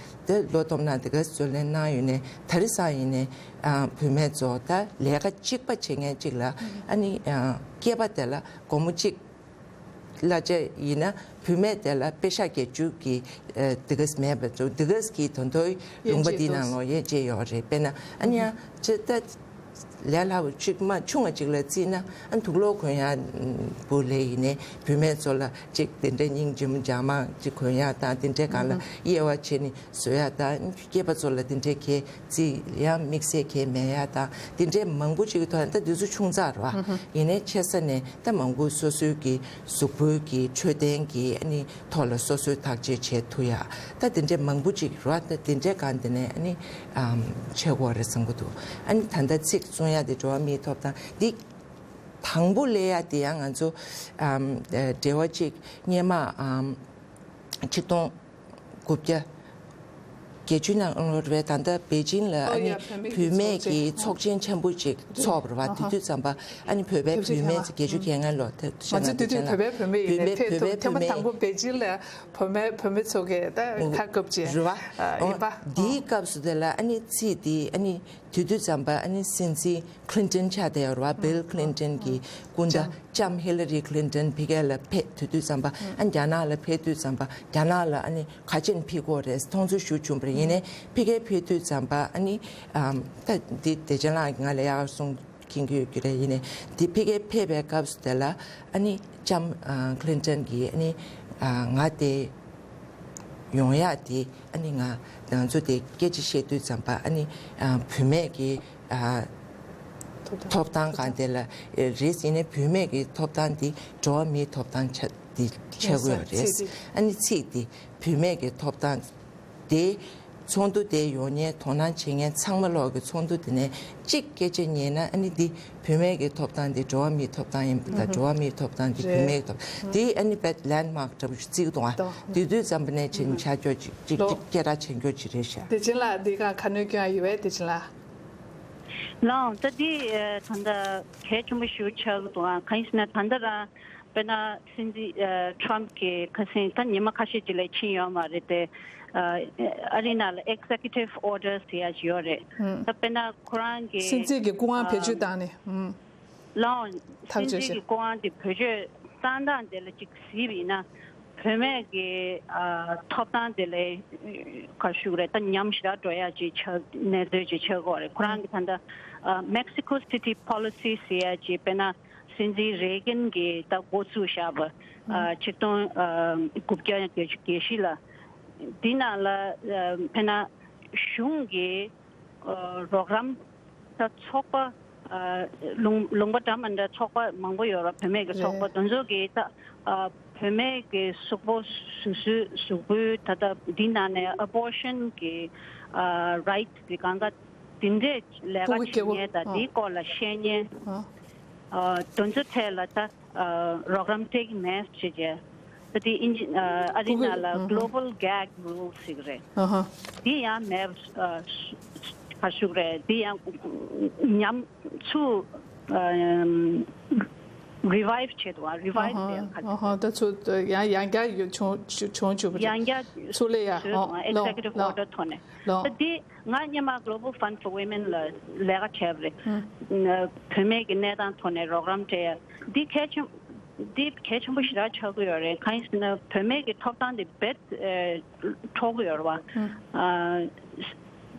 དེ་ལོ་སྟོང་ཕྲག་དེ་ག་རྩོད་ལེན་གནང་ཡོད་ནའི་ད་རེས་སང་ཡིན་ནའི་ཨ་བུད་མེད་ཚོ་ད་ལས་ཀ་གཅིག་པ་བྱེད་མཁན་གཅིག་ལ་ཨ་ནི་ཨ་སྐྱེས་པ་དེ་ལ་སྒོར་མོ་གཅིག་གླ་ཆ་ཡིན་ན་བུད་མེད་དེ་ལ་པེ་ཤག་བརྒྱད་ཅུ་གི་ཨ་དེ་ག་མེད་པ་ཚོ་དེ་ག་གི་དོན་དུ་ལུང་པ་འདི་ནང་ལོགས་ཡོད་ཅེས་ཡོད་རེད། དཔེར་ན་ཨ་ནི་ཡང་ཅི་ལྟ་ལས་སླ་བོ་གཅིག་མ་ཆུང་བ་གཅིག་ལ་བརྩིས་ན་ཨ་དུག་ལོག་གོན་ཡ་བུ་ལས་ཡིན་ནའི་བུད་མེད་ཚོ་ལ་གཅིག་དེ་འདྲའི་སྙིང་རྗེ་མོ་འཇག་མ་གཅིག་གོན་ཡ་དང་དེ་འདྲའི་སྒང་ལ་དབྱེ་བ་ཕྱེ་ནས་བཟོ་ཡ་དང་སྐྱེས་པ་ཚོ་ལ་དེ་འདྲའི་གལ་རྩིས་ཡང་དམིགས་བསལ་གལ་མེད་ཡ་དང་དེ་འདྲའི་མང་པོ་ཅིག་གི་ཐོག་ད་དེ་ཚོ་ཆུང་ཙག་རེད་བ། ཡིན་ནའི་ཆེ་ས་ནས་ད་མང་པོ་སོ་སོའི་གི་གཟུགས་པོའི་གི་འཕྲོད་བསྟེན་གི་ཨ་ནི་ཐོག་ལ་སོ་སོའི་བརྟག་དཔྱད་བྱེད་ཐུབ་ཡ་ད་དེ་འདྲའི་མང་པོ་ཅིག་རེད་བ། ད་དེ་འདྲའི་སྒང་དེ་ནས་ཨ་ནི་ཨམ་བྱེད་དགོས་རེད་བསམ་གི་འདུག་ཨ་ནི་ད་ལྟ་ཚིག་གསུང་ཡ་དེ་འགྲོ་བ་མིའི་ཐོབ་ཐང་འདི་དང་པོ་སླེབས་ཡ་དེ་ཡང་ང་ཚོ་ཨམ་འབྲེལ་བ་གཅིག་སྔོན་མ་ཨམ་ཆིག་སྟོང་དགུ་བརྒྱ་ བརྒྱད་ཅུ་ནང་ལོར་བའི་ད་ལྟ་པེ་ཅིང་ལ་ཨོ་ཨ་ནི་ཡ་བོད་མི་བོད་མི་གི་གི་ཚོགས་ཆེན་ཚོགས་ཆེན་ཆེན་པོ་ཅིག་ཚོགས་པ་རེད་བ། ཨ་དེ་ཧ། དུས་ཙམ་པ་ཨ་ནི་བོད་པའི་ཐེབས་ཆེན་བུད་མེད་ཁང་ལ། བརྒྱད་ཅུ་གྱ་ལྔ་ལོ་དེ་ང་ཚོ་དེ་དུས་བོད་པའི་བུད་མེད་ཡིན་ནའི་བོད་ཐེངས་མ་དང་པོ་པེ་ཅིང་ལ་བོད་མི་བོད་མི་ཚོ་གི་ད་ཁ་བཀབ་ཅེས་རེད་བ། ཡིན་པ། འདིའི་སྐབས་སུ་དེ་ལ་ཨ་ནི་ཚིག་དེ་ཨ་ནི་དེ་དུས་ཙམ་པ་ཨ་ནི་སྲིད་འཛིན་ཁི་ལིན་ཏན་ཆགས་བསྡད་ཡོད་རེད་བ། བིལ་ཁི་ལིན་ཏན་གྱི་སྐུ་ཟླ་ལྕམ་ཧི་ལ་རི་ཁི་ལིན་ཏན་ཕ་གི་ལ་ཕེབས་དེ་དུས་ཙམ་པ་ཨ་ནི་རྒྱ་ནག་ལ་ཕེབས་དུས་ཙམ་པ་རྒྱ་ནག་ལ་ཨ་ནི་ག་ཅན་ཕི་གོ་རེད། མཐོང་ཚུལ་ཞུ་བྱུང་བ་རེད། ཡིན་ནའི་ཕ་གིར་ཕེབས་དུས་ཙམ་པ་ཨ་ནི་ཨམ་ད་འདི་བདེ་ཆེན་ལགས་ང་ལ་ཡག་གསུང་མཁྱེན་གྱི་ཡོད་ཀྱི་རེད། ཡིན་ནའི་འདི་ཕ་གིར་ཕེབས་པའི་སྐབས་སུ་དེ་ལ་ཨ་ནི་ལྕམ་ཨ་ཁི་ལིན་ཏན་གྱིས་ཨ་ནི་ཨ་ང་དེ་ཡོང་ཡག་དེ་ཨ་ནི་ང་ང་ཚོ་དེ་སྐད་ཆ་བཤད་དུས་ཙམ་པ་ཨ་ནི་ཨ་བུད་མེད་ཀྱི་ཨ་ཐོབ་ཐང་སྒང་དེ་ལ་རེད། ཡིན་ནའི་བུད་མེད་ཀྱི་ཐོབ་ཐང་དེ་འགྲོ་བ་མིའི་ཐོབ་ཐང་ཆགས་དེ་ཆགས་ཀྱི་ཡོད་རེད། ཨ་ནི་ཚིག་དེ་བུད་མེད་ཀྱི་ཐོབ་ཐང་དེ་ཚོགས་འདུ་དེ་ཡོང་མཁན་དོ་སྣང་བྱེད་མཁན་ཚང་མ་ལོག་གི་ཚོགས་འདུ་དེ་ནས་གཅིག་སྐད་ཆ་ཉན་ན་ཨ་ནི་འདི་བུད་མེད་ཀྱི་ཐོབ་ཐང་འདི་འགྲོ་བ་མིའི་ཐོབ་ཐང་ཡིན་པ་དང་འགྲོ་བ་མིའི་ཐོབ་ཐང་འདི་བུད་མེད་ཀྱི་ཐོབ་འདི་ཨ་ནི་བེད་ལེན་མཱག་འདྲ་པོ་ཞིག་བརྩི་གི་འདུག་ཨ། དེ་དུས་ཙམ་པ་ནས་བྱས་ནས་ཆ་འཇོག་ཅིག་ཅིག་ལོ། ཅིག་སྐད་གྲགས་ཆེན་པོ་ཅིག་རེད་ཤག་བདེ་ཆེན་ལགས་འདི་ག་ཁ་སྣོན་སྐྱོན་ཡོད་པས་བདེ་ཆེན་ལགས། ལགས་ད་འདི་ད་ལྟ་གལ་ཆེན་པོ་ཞིག་ཆགས་ཀྱི་འདུག་ཨ། གང་ཡིན་ཟེར་ན་ད་ལྟ་རང་དཔེར་ན་སྲིད་འཛིན་ཨ་ཊམ་གྱིས་ཁ་སང་ད་ཉི་མ་ཁ་ཤས་ཅིག་ལས་ཕྱིན་ཡོད་མ་རེད་དེ། ཨ་ཨ་རི་ནང་ལ་ཨེག་ཟེ་ཀུ་ཊིབ་ཨོར་ཌར་ཟེར་ཡ་ཅིག་ཡོད་རེད། ཧུམ། ད་དཔེར་ན་ཁོ་རང་གི་སྲིད་འཛིན་གྱི་སྐུ་དབང་བེད་སྤྱོད་ཨ་བཏང་ནས། ཧུམ། ལའང་ཐག་གཅོད་བྱས། སྲིད་འཛིན་གྱི་སྐུ་དབང་དེ་བེད་སྤྱོད་བཏང་སྟངས་དེ་ལ་ཅིག་གཟིགས་པ་ཡིན་ན། བུད་མེད་ཀྱི་ཨ་ཐོབ་ཐང་དེ་ལ་ག་རེ་ཞུ་དགོས་རེད། ད་ཉམས་ཞེ་དྲག་འགྲོ་ཡ་ཅིག་ཆགས་གནས་ཚུལ་ཅིག་ཆགས་ཀྱི་ཡོད་རེད། ཁོ་རང་གི་ད་ལྟ་ཨ་Mexico City Policy ཟེར་ཡ་ཅིག་དཔེར་ན་སྲིད་འཛིན་རེ་གན་གྱིས་ད་འགོ་བཙུགས་བཞག་པ་ཨ་ཆིག་སྟོང་ཨ་དགུ་བརྒྱ་བརྒྱད་ཅུ་གྱ་བཞི་ལ། འདི་ནང་ལ་ཨ་དཔེར་ན་གཞུང་གི་ཨ་རོགས་རམ། ད་ཚོགས་པ་ཨ་ལུང་ལུང་པ་འདྲ་མི་འདྲ་ཚོགས་པ་མང་པོ་ཡོད་རེད། བུད་མེད་ཀྱི་ཚོགས་པ་རེད། དེ་ཚོ་གིས་ད་ཨ་བུད་མེད་ཀྱི་གཟུགས་པོ་སོ་སོའི་གཟུགས་པོའི་ད་ལྟ་འདི་ནང་ནས་ཨ་བོར་ཤན་གྱི་ཨ་རའིཊ་གི་གང་ག་དེ་འདྲས་ལས་ཀ་ཕྲུ་གུ་སྐྱེ་བོ་བྱེད་མཁན་དང་ཨ་འདིའི་སྐོར་ལ་བཤད་མཁན་ཨ་ཨ་དེ་ཚོའི་ཐད་ལ་ད། ཨ་རོགས་རམ་སྤྲད་ཀྱི་མེད་ཞེས་བྱས། ད་དེ་ཨིན་ཇི་ཨ་ཨ་རི་ནང་ལ་ཨ་ཧ། Global Gag Rule ཟེར་གྱི་རེད། ཨ་ཧ། དེ་ཡང་མེད་པ་ཨ་ག་ཞུ་གི་རེད། དེ་ཡང་ཉམས་ཚུར་ཨ་རི་ཝའིབ་བྱེད་དུ་ཨ་རི་ཝའིབ་ཨ་ཧ། བྱེད་ག་ཨ་ཧ། ད་ཚུར་ཡང་ཡང་བསྐྱར་ཡོད་བྱུང་བྱུང་བྱུང་བྱུང་བྱུང་བྱུང་བྱུང་བྱུང་། ཡང་བསྐྱར་ཚུར་ལས་ཡ་བཟོས་ཨ་སོང་ཨེག་ཟེག་ཊི་བྷི་ལོ་ཨོར་ཌར་ཐོག་ནས། ལོ། ད་དེ། ང་སྔོན་མ་Global Fund for Women ལ་ལས་ཀ་བྱས་པ་རེད། ཧུམ། བུད་མེད་ཀྱི་གནས་སྟངས་ཐོག་ནས་རོགས་རམ་སྤྲད་ཡ་འདི་གལ་ཆེན་འདི་གལ་ཆེན་པོ་ཞེ་དྲག་ཆགས་ཀྱི་ཡོད་རེད། གང་ཡིན་ཟེར་ན་བུད་མེད་ཀྱི་ཐོབ་ཐང་དེ་རྦད་ཨེ་འཕྲོག་གི་ཡོད་རེད་བ། ཧུམ། ཨ་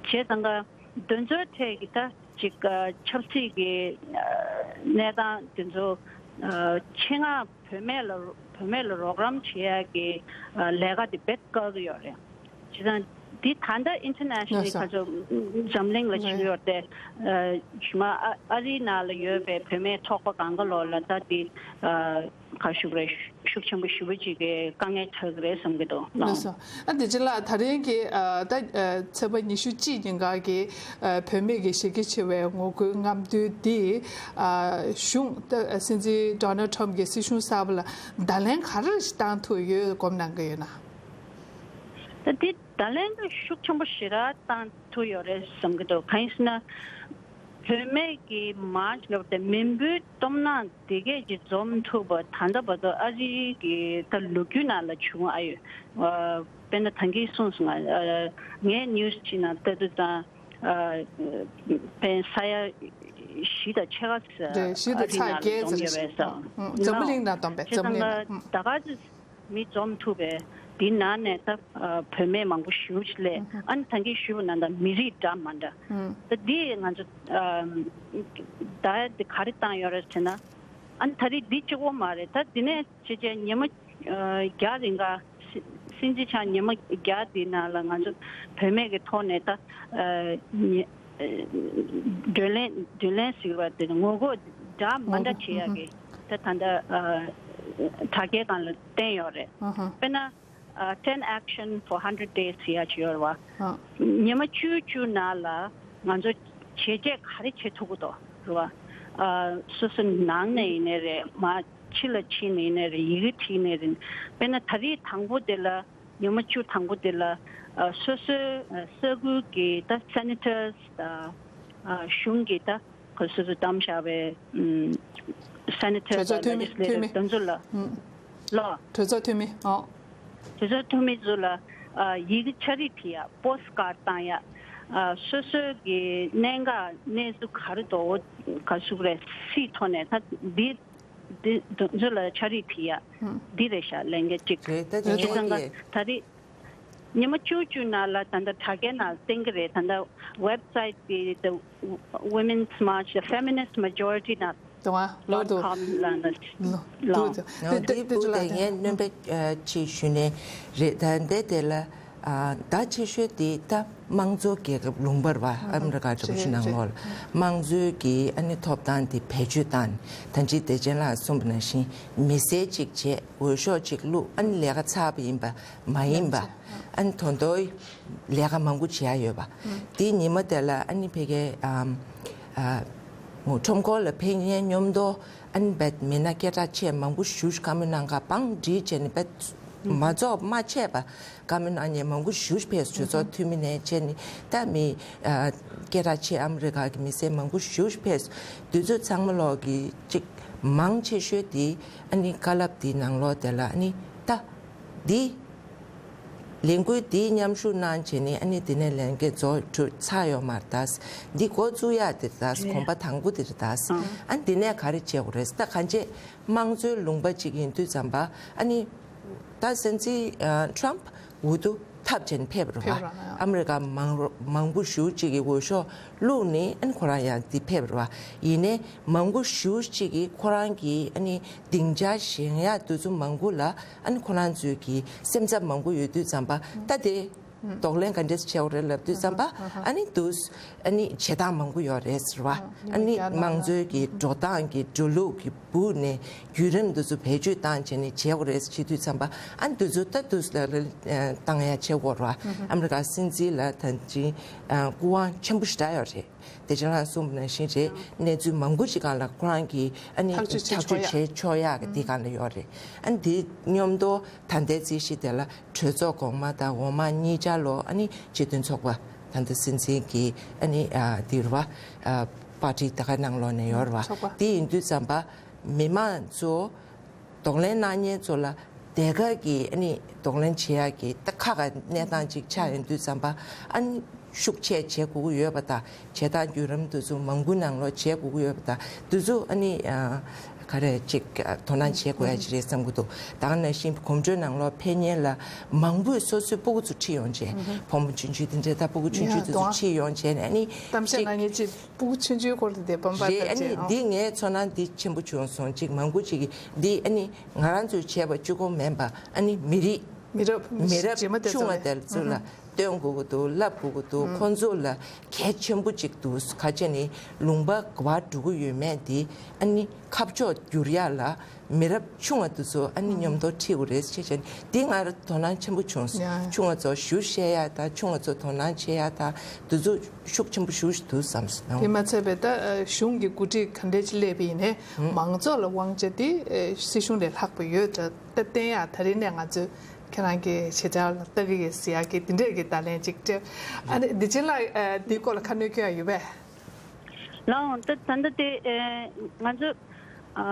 བྱས་ཙང་ཀ་དེ་ཚོའི་ཐད་ཀྱི་ད་ཅིག་ཨ་ཆབ་སྲིད་ཀྱི་ཨ་གནས་སྟངས་དེ་ཚོ་ཨ་ཆེད་མངགས་བུད་མེད་ལ་བུད་མེད་ལ་རོགས་རམ་བྱེད་ཡ་གི་ཨ་ལས་ཀ་དེ་རྦད་བཀག་གི་ཡོད་རེད། བྱས་ཙང་འདི་ད་ལྟ་ཨིན་ཊར་ནེ་ཤ་ནལ་ལ་ལགས་སོ། ག་ཚོད་འཛམ་གླིང་ལ་ལགས། བྱེད་ཡོད་དེ་ཨ་ཞུ་མ་ཨ་ཨ་རིའི་ནང་ལ་ཡོད་པའི་བུད་མེད་ཚོགས་པ་གང་ག་ལོག་ལ་ད་འདི་ཨ་ག་ཞུ་རེད། ཤུགས་ཆེན་པོ་ཞེ་པོ་ཅིག་གི་དཀའ་ངལ་འཕྲད་ཀྱི་རེད་བསམ་གྱི་འདུག་ལགས་སོ། ཨ་བདེ་ཆེན་ལགས་ད་རིང་གི་ཨ་ད་ཨ་ཚེས་པ་ཉི་ཤུ་གཅིག་ཉིན་ག་གི་ཨ་བུད་མེད་ཀྱི་ཞི་རྒྱས་ཆེ་བའི་ངོ་རྒོལ་རྔམ་སྟོན་འདི་ཨ་གཞུང་ད་སྲིད་འཛིན་Donald Trump གི་སྲིད་གཞུང་གསར་པ་ལ་བརྡ་ལན་ག་རེ་བཏང་ཐུབ་ཡོད་སྒོམ་གནང་གི་ཡོད་ན། ད་འདི་བརྡ་ལན་ད་ཤུགས་ཆེན་པོ་ཞེ་དྲག་བཏང་ཐུབ་ཡོད་རེད་བསམ་གྱི་འདུག་གང་ཡིན་ཟེར་ན། བུད་མེད་ཀྱི་མཱར་ཆ་ལབ་དེ་མི་འབོར་སྟོབས་ན་དེ་གས་ཀྱི་འཛོམས་ཐུབ་པ་ད་ལྟ་བར་དུ་ཨ་རི་གི་ད་ལོ་རྒྱུས་ནང་ལ་བྱུང་ཨ་ཡོད། ཨ་དཔེར་ན་ད་གིན་གསུངས་སོང་ང་ཨ་ངས་ནིའུ་སི་ཅིག་ནང་ལྟ་དུས་ཙང་ཨ་དཔེར་ས་ཡ་བཞི་དང་ཕྱེད་ཀ་རེད། བཞི་དང་ཨ་རི་ཚེག་ནང་ལ་བརྒྱད་འཛོམས་ཙམ་ཡོད་རེད་ཟེར། ཨ་འཛམ་བུ་གླིང་ནང་བསྡོམས་པས་བྱས་འཛམ་བུ་ཙང་གླིང་ནང་ཨ། ད་ག་ཚོད་མི་འཛོམས་ཐུབ་པས་འདི་ནང་ནས་ད་ཨ་བུད་མེད་མང་པོ་ཞེ་པོ་ཅིག་སླེབས། ཨ་ནི་ད་གིན་ཞུས་པ་ནང་ལྟར་མི་རིགས་འདྲ་མི་འདྲ། ད་འདི་ང་ཚོ་ཨ་ད་འདི་ག་རེ་བཏང་ཡོད་རེད་ཟེར་ན། ཨ་ནི་ད་རེས་འདི་གཅིག་པོ་མ་རེད། ད་འདི་ནས་བྱས་བྱས་ཉི་མ་ཨ་བརྒྱ་རིང་ག་སྲིད་འཛིན་ཆགས་ཉི་མ་བརྒྱ་འདི་ནང་ལ་ང་ཚོ་བུད་མེད་ཀྱི་ཐོག་ནས་ད་ཨ་ཉི་བགྲོ་གླེང་བགྲོ་གླེང་ཟེར་བ་དེ་ངོ་རྒོལ་འདྲ་མི་འདྲ་བྱེད་ཡག་གི་ད་ད་ལྟ་ཨ་དྲ་རྒྱའི་སྒང་ལ་བསྟན་ཡོད་རེད། དཔེར་ན་ཨ་ten action for hundred days ཟེར་ཡག་ཅིག་ཡོད་རེད་བ། ཉི་མ་བཅུ་བཅུ་ནང་ལ་ང་ཚོ་བྱས་རྗེས་ག་རེ་བྱེད་ཐུབ་ཀྱི་འདུག་རེད་བ། ཨ་སོ་སོ་ནང་ནས་ཡིན་ནའི་རེད། མ་ཕྱི་ལ་ཕྱིན་ནས་ཡིན་ནའི་རེད། ཡི་གེ་བྲིས་ནའི་རེད། དཔེར་ན་ད་རེས་དང་པོ་དེ་ལ། ཉི་མ་བཅུ་དང་པོ་དེ་ལ་ཨ་སོ་སོའི་ཨ་ས་ཁུལ་གྱི་ད་སེ་ནེ་ཊར་དང་ཨ་གཞུང་གི་ད་ག་སོ་སོ་བདམས་བཞག་པའི་ཨམ་སེ་ནེ་ཊར་གྲོས་ཚོགས་དང་འཐུས་མི། ལེ་ཇི་སི་ལེ་ཊར། འཐུས་མི། དེ་ཚོ་ལ། ཨུམ། ལོ། གྲོས་ཚོགས་འཐུས་མི། ཨོ། གྲོས་ཚོགས་འཐུས་མི་ཚོ་ལ་ཨ་ཡི་གེ་ཕྱག་བྲིས་བྲིས་ཡ། པོ་སི་ཊི་ཀར་བཏང་ཡ། ཨ་སོ་སོའི་གི་གནད་འགག་གནས་ཚུལ་ག་རེ་འདུག་ག་ཟུག་རེད། སྲིད་ཐོག་ནས་ད་འདི་འདི་འདི་ཚོ་ལ་ཕྱག་བྲིས་བྲིས་ཡ། ཨུམ། འདི་རེད་ཤག་ལས་འགན་གཅིག་རེད། ད་དེ་བྱས་ཙང་ད་རེས་ཉི་མ་བཅུ་བཅུ་ནང་ལ་ད་ལྟ་དྲ་རྒྱའི་ནང་བསྟན་གྱི་རེད། ད་ལྟ་ཝེབ་སའིཊ་དེ་the Women's March, the Feminist Majority ནང་། དང་བ་ལོ་དུ། ལོ་དུ་དེ་དེ་དེ་ལ་ངས་སྣོན་པ་ཅིག་ཞུས་ནས་རེད། ད་འདི་དེ་ལ་ད་ཆེ་ཤོས་དེ་ད་དམངས་གཙོ་རྒྱལ་ཁབ་ལུང་པ་རེད་བ། ཨ་མི་རི་ཀ་འདྲ་པོ་ཞིག་ནང་ལོགས་ལ་དམངས་གཙོའི་གི་ཨ་ནི་ཐོབ་ཐང་དེ་བེད་སྤྱོད་བཏང་། ད་ཅི་བདེ་ཆེན་ལགས་གསུངས་པ་ནང་བཞིན་མི་སེར་ཅིག་བྱས། འོས་ཤོག་ཅིག་བླུགས། ཨ་ནི་ལས་ཀ་ཚར་བ་ཡིན་པ་མ་ཡིན་པ། ཨ་ནི་དོན་དུ་ལས་ཀ་མང་པོ་བྱེད་ཡ་ཡོད་པ། དེའི་ཉི་མ་དེ་ལ་ཨ་ནི་ཕ་གིའི་ཨམ་ཨ་ཁྲོམ་སྐོར་ལ་ཕེབས་མཁན་མཉམ་དུ་ཨ་ནི་བད་མི་སྣ་སྐད་གྲགས་ཆེ་མང་པོ་ཞེ་པོ་ཅིག་བཀའ་མོལ་གནང་ག་བང་སྒྲིག་བྱས་ནས་བད་མ་རྫོགས་མ་ཆད་པ་བཀའ་མོལ་གནང་མཁན་མང་པོ་ཞེ་པོ་ཅིག་ཕེབས། གྲོས་ཚོགས་འཐུས་མི་ནས་བྱས་ནས་ད་མི་ཨ་སྐད་གྲགས་ཆེ་ཨ་མི་རི་ཀ་གི་མི་སེར་མང་པོ་ཞེ་པོ་ཅིག་ཕེབས། དུས་ཚོད་ཚང་མ་ལོག་གི་ཅིག་མང་ཆེ་ཤོས་དེ་ཨ་ནི་བཀའ་སློབ་དེའི་ནང་ལོགས་དེ་ལ་ཨ་ནི་ད་འདི། ལས་འགུལ་འདིའི་མཉམ་ཞུགས་གནང་བྱས་ནས་ཨ་ནི་འདི་ནས་ལས་འགན་རྫོགས་གྲུབ་ཚར་ཡོད་མ་རེད་ད། འདི་འགོ་བཙུགས་ཡག་དེ་རེད་ད། གོམ་པ་དང་པོ་དེ་རེད་ད། ཨ་ནི་འདི་ནས་ག་རེ་བྱེད་དགོས་རེད་ད། གང་བྱས་དམངས་གཙོའི་ལུང་པ་ཅིག་ཡིན་དུས་ཙམ་པ་ཨ་ནི་ད་སྲིད་འཛིན་ཨ་ཊམ་ཕ་འུ་ཐུག་ཐབས་བྱས་ནས་ཕེབས་རེད་བ། ཕེབས་རེད། ཨ་མི་རི་ཀ་མང་རོ་མང་པོ་ཞེ་པོ་ཅིག་གིས་འོས་ཤོག་བླུགས་ནས་ཨ་ནི་ཁོ་རང་ཡང་འདི་ཕེབས་རེད་བ། ཡིན་ནའི་མང་པོ་ཞེ་པོ་ཅིག་གིས་ཁོ་རང་གི་ཨ་ནི་སྡིངས་ཆ་བཞེངས་ཡག་དུས་ཚོད་མང་པོ་ལ་ཨ་ནི་ཁོ་རང་ཚོའི་གི་སེམས་འཚབ་མང་པོ་ཡོད་དུས་ཙམ་པ་ད་དེ་གདོང་ལེན་ག་འདྲས་བྱེད་དགོས་རེད་ལབ་དུས་ཙམ་པ་ཨ་ནི་དུས་ཨ་ནི་བྱེད་སྟངས་མང་པོ་ཡོད་རེད་ཟེར་བ། ཨ་ནི་དམངས་གཙོའི་གི་འགྲོ་སྟངས་ཀྱི་འགྲོ་ལུགས་ཀྱི་སྦུག་ནས་བརྒྱུད་རིམ་འདི་ཚོ་བེད་སྤྱོད་བཏང་བྱས་ནས་བྱེད་དགོས་རེད་ཟེར་བྱེད་དུས་ཙམ་པ་ཨ་ནི་དུས་ཚོད་ད་དུས་ལ་ལ་བཏང་ཡ་བྱེད་དགོས་རེད་བ། ཨ་མི་རི་ཀ་སྲིད་འཛིན་ལ་ད་ཅི་སྐུ་དབང་ཆེན་པོ་ཞེ་དྲག་ཡོད་རེད། བདེ་ཆེན་ལགས་གསུངས་པ་ནང་བཞིན་རེད། གནས་ཚུལ་མང་པོ་ཞིག་སྒང་ལ་ཁོ་རང་གིས་ཨ་ནི་ཐག་གཅོད་བྱེད་ཐག་གཅོད་ཆོག་ཡ། བྱེད་ཆོག་ཡག་གི་དེ་སྒང་ལ་ཡོད་རེད། ཨ་ནི་དེ་མཉམ་དུ་ད་ལྟའི་རྩིས་གཞི་དེ་ལ་གྲོས་ཚོགས་གོང་མ་དང་འོག་མ་གཉིས་ཆ་ལོ་ཨ་ནི་སྤྱི་མཐུན་ཚོགས་པ་ད་ལྟ་སྲིད་འཛིན་གྱི་ཨ་ནི་ཨ་དེ་རུ་བ་ཨ་པར་ཊི་དེ་ག་ནང་ལོགས་ནས་ཡོད་རེད་བ། ཚོགས་པ་དེ་ཡིན་དུས་ཙམ་པ་མི་མང་ཚོ་གདོང་ལེན་གནང་མཁན་ཚོ་ལ་དེ་ག་གི་ཨ་ནི་གདོང་ལེན་བྱེད་ཡག་གི་ད་ཁག་གི་གནས་སྟངས་ཅིག་ཆགས་ཡོང་དུས་ཙམ་པ་ཨ་ནི་ཤུགས་ཆེ་བྱེད་དགོས་ཀྱི་ཡོད་པ་དང་། བྱེད་སྟངས་བརྒྱུད་རིམ་དེ་ཚོ་མང་པོ་ནང་ལོགས་བྱེད་དགོས་ཀྱི་ཡོད་པ་དང་། དེ་ཚོ་ཨ་ནི་ཨ་ག་རེ་ཅིག་དོ་སྣང་བྱེད་དགོས་ཡ་ཅིག་རེད་བསམ་གྱི་འདུག་ད་ག་ནང་བཞིན་གོམ་བགྲོད་ནང་ལོགས་ཕེབས་མཁན་ལ་མང་པོས་སོ་སོའི་སྤུ་གུ་ཚོ་ཁྲིད་ཡོང་བྱས། ཕོ་མོ་ཆུང་ཆུང་དེ་འདྲའི་ད་སྤུ་གུ་ཆུང་ཆུང་དེ་ཚོ་ཁྲིད་ཡོང་བྱས་ནས་ཨ་ནི་གཏམ་བཤད་གནང་མཁན་ཅིག་སྤུ་གུ་ཆུང་ཆུང་སྐོར་དེ་དེ་སྤམ་པ་རེད། ལྟ་ཨ་ནི་བྱས། འདི་ངའི་ཚོར་སྣང་འདི་ཆེན་པོ་བྱུང་སོང་། ཅིག་མང་པོ་ཅིག་གིས་འདི་ཨ་ནི་ང་རང་ཚོས་བྱས་པ་གཅིག་པོ་མིན་པ་ཨ་ནི་མི་རིགས་མི་རབས་མི་རབས་རྗེས་མ་དེ་ཆུང་བ་ཚོ་ལ་དེ་ལ་སྟོན་དགོས་ཀྱི་འདུག་ལབ་དགོས་ཀྱི་འདུག་ཁོང་ཚོ་ལ་གལ་ཆེན་པོ་ཅིག་འདུག་ག་བྱས་ནས་ལུང་པ་ག་པར་འགྲོ་གི་ཡོད་མེད་འདི་ཨ་ནི་ཁ་ཕྱོགས་བསྒྱུར་ཡག་ལ་མི་རབས་ཆུང་བ་དེ་ཚོ་ཨ་ནི་མཉམ་དུ་ཁྲིད་དགོས་རེད་ཅེས་བྱས་ནས་འདི་ང་རང་དོ་སྣང་ཆེན་པོ་བྱུང་སོང་། ཡ། ཆུང་བ་ཚོ་ཞུ་བཤད་ཡག་དང་ཆུང་བ་ཚོ་དོ་སྣང་བྱེད་ཡག་དང་དེ་ཚོ་ཤུགས་ཆེན་པོ་ཞེ་པོ་ཅིག་འདུག་བསམ་སོང་། དེ་མ་ཚད་པའི་ད་གཞུང་གི་འགོ་ཁྲིད་ག་འདྲས་ཅིག་སླེབས་པ་ཡིན་ནའི་མང་ཚོགས་ལ་དབང་ཆ་དེ་སྲིད་གཞུང་ལས་ལྷག་པ་ཡོད་འདྲ་ད་བསྟན་ཡག་ད་རིང་ནས་ང་ཚོས་ཁྱེད་རང་གི་བྱེད་འཆར་ལ་ལྟ་གི་ཡོད་ཟེར་ཡག་གི་དེ་འདྲས་ཀྱི་བརྡ་ལན་ཅིག་སྤྲད། ཨ་ནི་བདེ་ཆེན་ལགས་འདིའི་སྐོར་ལ་ཁ་སྣོན་སྐྱོན་ཡག་ཡོད་པས། ལགས་འོང་། ད་ད་ལྟ་དེ་ཨེ་ང་ཚོ་ཨ་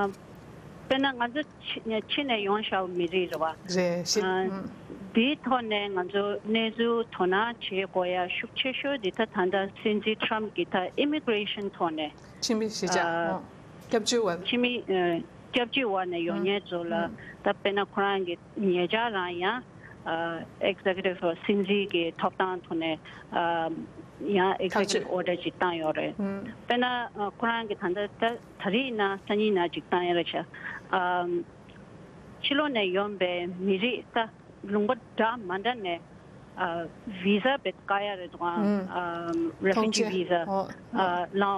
དཔེར་ན་ང་ཚོ་ཕྱི་ཕྱི་ནས་ཡོང་བཞག་པའི་མི་རིགས་རེད་བ། རེད་ཤི། ཨ་ཨུམ། དེའི་ཐོག་ནས་ང་ཚོ་གནས་ཚུལ་དོ་སྣང་བྱེད་དགོས་ཡ་ཤུགས་ཆེ་ཤོས་འདི་ད་ད་ལྟ་སྲིད་འཛིན་ཊམ་ཕ་གི་ད་ཨི་མི་གྷི་རེ་ཤན་ཐོག་ནས་ཕྱི་མི་གཞིས་ཆགས་ཨ་ཨོ་སྐྱབས་བཅོལ་བ། ཕྱི་མི་ཨ་སྐྱབས་བཅོལ་བ་ནས་ཡོང་ཨུམ་མཁན་ཚོ་ལ་ཨུམ་ད་དཔེར་ན་ཁོ་རང་གི་ཉེ་ཆར་རང་ཡང་ཨ་ཨེག་ཛེ་ཀེ་ཊིབ་སྲིད་འཛིན་གྱི་ཐོབ་ཐང་ཐོག་ནས་ཨ་ཡང་ཨེག་ཛེ་ཀེ་ཊིབ་ཨོར་ཌར་ཅིག་བཏང་ཡོད་རེད། ཨུམ། དཔེར་ན་ཨ་ཁོ་རང་གི་ད་ལྟ་ད་ད་རེས་ཡིན་ན་སང་ཉིན་ན་ཅིག་བཏང་ཡོད་རེད་ཤག་ཨ་ཕྱི་ལོགས་ནས་ཡོང་པའི་མི་རིགས་ད་ལུང་པ་འདྲ་མ་འདྲ་ནས་ཨ་བི་ཟ་བེད་བཀག་ཡ་རེད་འདུག་ཨ། ཨུམ། ཨ་རེ་ཕུ་ཐོངས་ཇི་མཆན་བི་ཟ་ཨོ། ཨ་ལའོ་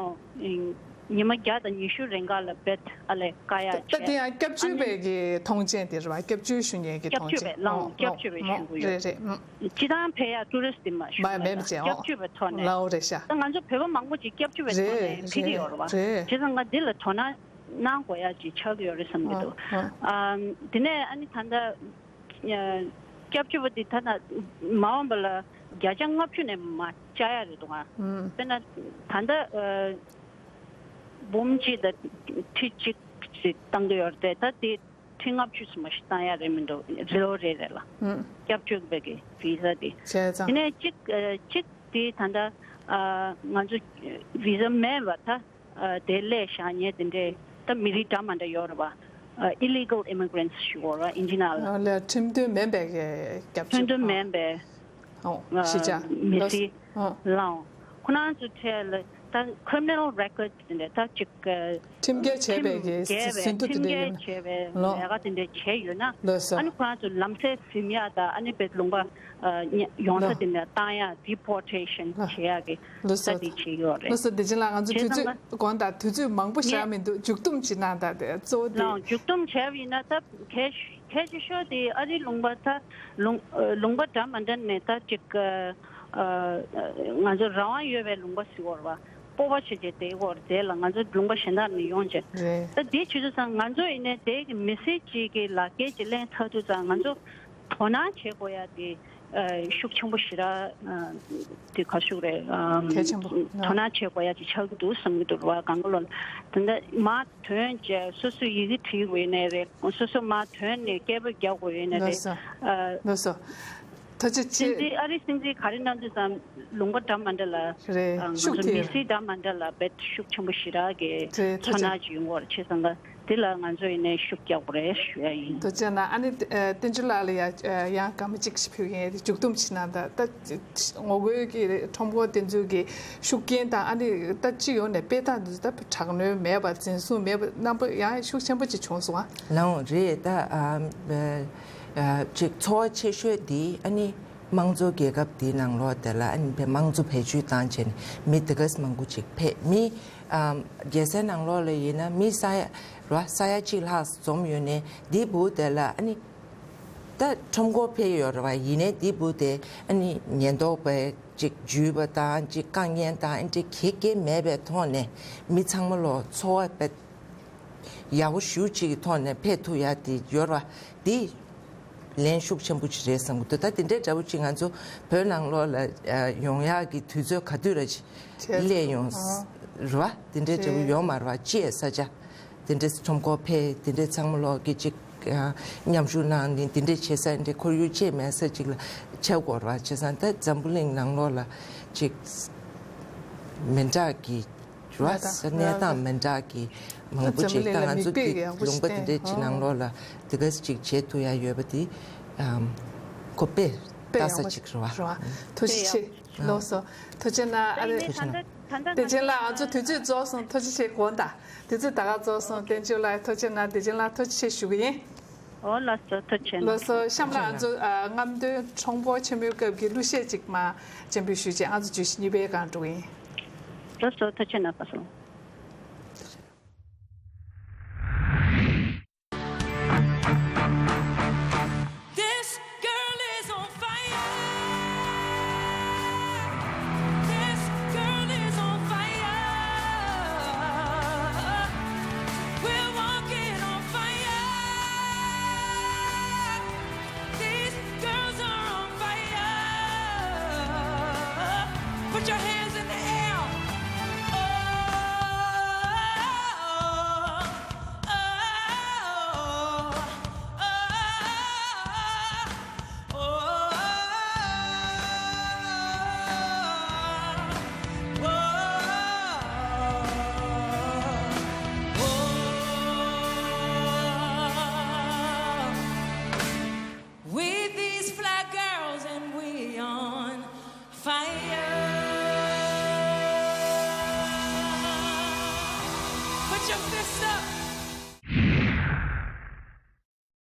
ཉི་མ་བརྒྱ་དང་ཉི་ཤུ་རིང་ག་ལ་བེད་ཨ་ལས་བཀག་ཡ་ད་ད་བྱས། དེ་ཡང་སྐྱབས་བཅོལ་ཨ་ནི་བའི་གི་ཐོངས་མཆན་དེ་རེད་བ། སྐྱབས་བཅོལ་ཞུ་མཁན་གྱི་སྐྱབས་ཐོངས་བཅོལ་མཆན་བའི་ལའོ་ཨོ་སྐྱབས་བཅོལ་བའི་ཨོ་ཞུ་གི་ཡོད། རེད་རེད་ཨུམ། སྤྱི་བཏང་ཕེབས་ཡ་ཊུ་རི་སི་ཊི་དེ་མ་ཞུ་མ་མེད་མེད་ཅེ་ཨོ་སྐྱབས་བཅོལ་བའི་ཐོག་ནས་ལའོ་རེད་ཤག་ད་ང་ཚོ་བོད་པ་མང་པོ་ཅིག་སྐྱབས་བཅོལ་བའི་ཐོག་ནས་ཕེབས་ཀྱི་ཡོད་རེད་བ། རེད་རེད། བྱས་ཙང་ང་འདི་ལ་དོ་སྣང་གནང་དགོས་ཡ་ཅིག་ཆགས་ཀྱི་ཡོད་རེད་བསམ་གྱི་འདུག་ཨ་དེ་ནས་ཨ་ནི་ད་ལྟ་ཨ་ སྐྱབས་བཅོལ་བ་དེ་ཐ་ན་མ་འོངས་པ་ལ་བརྒྱ་ཆ་ལྔ་བཅུ་ནས་མར་བཅག་ཡ་རེད་འདུག་ཨ། ཨུམ། དཔེར་ན་ད་ལྟ་ཨ་འབུམ་གཅིག་དང་ཁྲི་གཅིག་ཞིག་བཏང་གི་ཡོད་རེད་དེ། ད་དེ་ཁྲི་ལྔ་བཅུ་ཙམ་ཞིག་བཏང་ཡ་རེད་མི་འདུག་རེ་ལོ་རེ་རེ་ལ། ཨུམ། སྐྱབས་བཅོལ་བའི་གི་བི་ཟ་དེ། བྱས་ཙང་། དེ་ནས་གཅིག་ཨ་གཅིག་དེ་ད་ལྟ་ཨ་ང་ཚོ་བི་ཟ་མེད་པ་ད། ཨ་དེ་སླེབས་བཞག་མཁན་དེ་འདྲའི་ད་མི་རིགས་འདྲ་མ་འདྲ་ཡོད་རེད་པ། ཨ་illegal immigrants ཞུ་བ་རེད་ཨིན་ཇི་ནང་ལ། ཨ་ལ་ཁྲིམས་མཐུན་མིན་པའི་སྐྱབས་བཅོལ། ཁྲིམས་མཐུན་མིན་པའི་ཨོ་ཨ་གཞིས་ཆགས་མི་སེར་ཨོ་ལའང་ཁོ་རང་ཚོ་གྲས་ལ་ད་criminal records དེ་འདྲ་ད་ཅིག་ཨ་ཁྲིམས་འགལ་བྱས་པའི་གི་ཁྲིམས་འགལ་བའི་ཟིན་ཐོ་དེ་འདྲ་ཁྲིམས་འགལ་ཡོད་ན་བྱས་པའི་ལོ་ལས་ཀ་དེ་འདྲ་བྱས་ཡོད་ན། ལོས་སོ། ཨ་ནི་ཁོ་རང་ཚོ་ལམ་སེང་འཛིན་ཡག་དང་ཨ་ནི་བེད་ལུང་པ་ཨ་ཡོང་ས་ལོ། དེ་ནས་བཏང་ཡག deportation ལོ། བྱེད་ཡག་གི་ལོ་ས་སོ། དེ་བྱེད་ཡོད་རེད། ལོ་སོ། དེ་ཅི་ལ་ང་ཚོ་བྱས་དུས་ཙམ་ཚོད་ལ་དགོངས་དག་དུས་ཚོད་མང་པོ་བཞག་ངས་མི་འདུག་མཇུག་བསྡོམས་ཅིག་གནང་དང་དེ་གཙོ་བོ་དེ། ལའང་མཇུག་བསྡོམས་བྱས་པ་ཡིན་ན་ད་གལ་གལ་ཆེ་ཤོས་དེ་ཨ་རིའི་ལུང་པ་ད་ལུང་ལུང་པ་འདྲ་མ་འདྲ་ནས་ད་ཅིག་ཨ་ང་ཚོ་རང་དབང་ཡོད་པའི་ལུང་པ་ཟེར་བ་རེད་པ། སྤོབས་པ་བྱས་བྱས་བསྡད་ཡོད་རེད་དེ་ལ་ང་ཚོ་ལུང་པ་གཞན་དག་ནས་ཡོང་བྱས། རེད། ད་དེ་བྱེད་དུས་ཙང་ང་ཚོ་ཡིན་ནའི་དེ་གི་མི་སེར་གཅིག་གི་ལག་འཁྱེར་གཅིག་ལེན་ཚར་དུས་ཙང་ང་ཚོ་དོ་སྣང་བྱེད་དགོས་ཡ་དེ་ཨ་ཤུགས་ཆེན་པོ་ཞེ་དྲག་ཨ་དེ་ག་ཤུགས་རེད་ཨ་གལ་ཆེན་པོ་དོ་སྣང་བྱེད་དགོས་ཡ་ཅིག་ཆགས་ཀྱི་འདུག་བསམ་གྱི་འདུག་རེད་པ། གང་ག་ལོ་ལ་དེ་འདྲ་མར་ཐོན་བྱས་སོ་སོས་ཡི་གེ་བྲིས་དགོས་ཡིན་ནའི་རེད། སོ་སོ་མར་ཐོན་ནས་སྐད་འབོད་རྒྱག་དགོས་ཡིན་ནའི་རེད། ལགས་སོ། ཨ་ལགས་སོ། ཐུགས་རྗེ་ཆེ། སྲིད་འཛིན་ཨ་རིའི་སྲིད་འཛིན་ག་རེ་གནང་དུས་ཙམ་ལུང་པ་འདྲ་མ་འདྲ་ལ་རེད། ཨ་ང་ཤུགས་ཚོ་དེ་མི་སེར་འདྲ་མ་འདྲ་ལ་དཔེ་ཤུགས་ཆེན་པོ་ཞེ་དྲག་གི་རེད། ཐུགས་རྗེ་ཚོར་སྣང་ཅིག་ཡོང་གི་ཡོད་རེད། བྱས་ཙང་ཀ་དེ་ལ་ང་ཚོ་ཡིན་ནའི་ཤུགས་རྒྱག་དགོས་རེད་ཞུ་ཡ་ཡིན། ཐུགས་རྗེ་གནང་། ཨ་ནི་ཨ་བསྟན་ཆོས་ལགས་ལ་ཡ་ཡང་སྐར་མ་གཅིག་ཞིག་ཕུལ་གྱི་ཡིན། མཇུག་བསྡོམས་ཅིག་གནང་དང་། ད་ངོ་རྒོལ་གྱི་ཁྲོམ་སྐོར་དེ་ཚོ་གི་ཤུགས་རྐྱེན་དང་། ཨ་ནི་ད་སྤྱི་ཡོངས་ནས་དཔེ་ཐང་དེ་ཚོ་ད་དྲག་གནོན་མེད་པ། འཛིན་བཟུང་མེད་པ། རྣམ་པ་ཡང་ཤུགས་ཆེན་པོ་ཅིག་བྱུང་སོང་ཨ། ལགས་འོང་རེད། ད་ཨ་ཨ་ཅིག་ཚོར་བ་ཆེ་ཤོས་དེ་ཨ་ནི་དམངས་གཙོ་རྒྱལ་ཁབ་དེའི་ནང་ལོགས་དེ་ལ་ཨ་ནི་དམངས་གཙོ་བེད་སྤྱོད་བཏང་བྱས་ནས་མི་དེ་ག་ཙམ་མང་པོ་ཅིག་ཕེབས། མི་ཨ་རྒྱལ་སའི་ནང་ལོགས་ལ་ཡིན་ན་མི་ས་ཡ་ར་ས་ཡ་གཅིག་ལྷག་འཛོམས་ཡོད་ནའི་འདི་བུ་དེ་ལ་ཨ་ནི་ད་ཁྲོམ་སྐོར་ཕེབས་ཡོད་རེད་པ། ཡིན་ནའི་འདི་བུ་དེ་ཨ་ནི་ཉེན་རྟོག་པས་ཅིག་འཇུས་པ་དང་ཅིག་བཀག་ཉར་དང་ཨ་འདྲ་གེ་གེ་མེད་པའི་ཐོག་ནས་མི་ཚང་མ་ལོ་ཚོར་བ་དཔེ་ཡག་པོ་ཞེ་པོ་ཅིག་གི་ཐོག་ནས་ཕེབས་ཐུབ་ཡ་དེ་ཡོད་རེད་པ། དེ་ལན་ཤུགས་ཆེན་པོ་ཅིག་རེད་བསམ་གྱི་འདུག་ད་དེ་འདྲའི་འདྲ་པོ་ཅིག་ང་ཚོ་བོད་ནང་ལོགས་ལ་ཨ་ཡོང་ཡག་གི་དུས་ཚོད་ག་དུས་ར་ཅིག་བྱས་སླེབས་ཡོང་ཨ་རེད་པ། དེ་འདྲའི་འདྲ་པོ་བྱས་ཡོད་མ་རེད་པ། ཅིའི་ས་ཆ་དེ་འདྲའི་ཁྲོམ་སྐོར་ཕེབས། དེ་འདྲའི་ཚང་མ་ལོག་གི་ཅིག་ཨ་མཉམ་ཞུགས་གནང་ནས་དེ་འདྲའི་བྱེད་ས་འདྲའི་ཁོར་ཡུག་ཅིག་མེད་ས་ཅིག་ལ་ཆགས་དགོས་རེད་པ། བྱས་ཙང་ད་འཛམ་བུ་གླིང་ནང་ལོགས་ལ་ཅིག་མི་འདྲ་གི་རེད་པ། གནས་སྟངས་མི་འདྲ་གི་མང་པོ་ཅིག་ད་ང་ཚོ་འདི་ལུང་པ་འདི་འདྲའི་ཅིག་ནང་ལོགས་ལ་འདི་ག་ཅིག་བྱེད་ཐུབ་ཡ་ཡོད་པ་འདི་ཨམ་ཁོ་དཔེ་ལྟ་ས་ཅིག་རེད་པ། ཐུགས་རྗེ་ཆེ། ལགས་སོ། ཐུགས་རྗེ་གནང་། ཨ་རེ། ཐུགས་རྗེ་གནང་། བསྟན་ཆོས་ལགས་ང་ཚོ་དུས་ཚོད་རྫོགས་སོང་། ཐུགས་རྗེ་ཆེ། དགོངས་དག་དུས་ཚོད་ད་ག་རྫོགས་སོང་། བསྟན་ཆོས་ལགས་ཐུགས་རྗེ་གནང་། བདེ་ཆེན་ལགས་ཐུགས་རྗེ་ཆེ་ཞུ་གི་ཡིན། འོ་ལགས་སོ། ཐུགས་རྗེ་གནང་། ལགས་སོ། གཤམ་ལ་ང་ཚོ་ཨ་རྔམ་སྟོན་ཁྲོམ་སྐོར་ཆེན་མོའི་སྐབས་ཀྱི་གླུ་གཞས་ཅིག་མར་སྤྱན་འབུལ་ཞུས་རྗེས་ང་ཚོ་བརྗོད་གཞི་གཉིས་པའི་སྒང་འགྲོ་གི་ཡིན། ལགས་སོ། ཐུགས་རྗེ་གནང་། ཕར་སོང་། This girl is on fire. This girl is on fire. We're walking on fire. These girls are on fire. Put your hands in the air. Oh, oh, oh, oh. We these fly girls and we on fire. Put your fists up.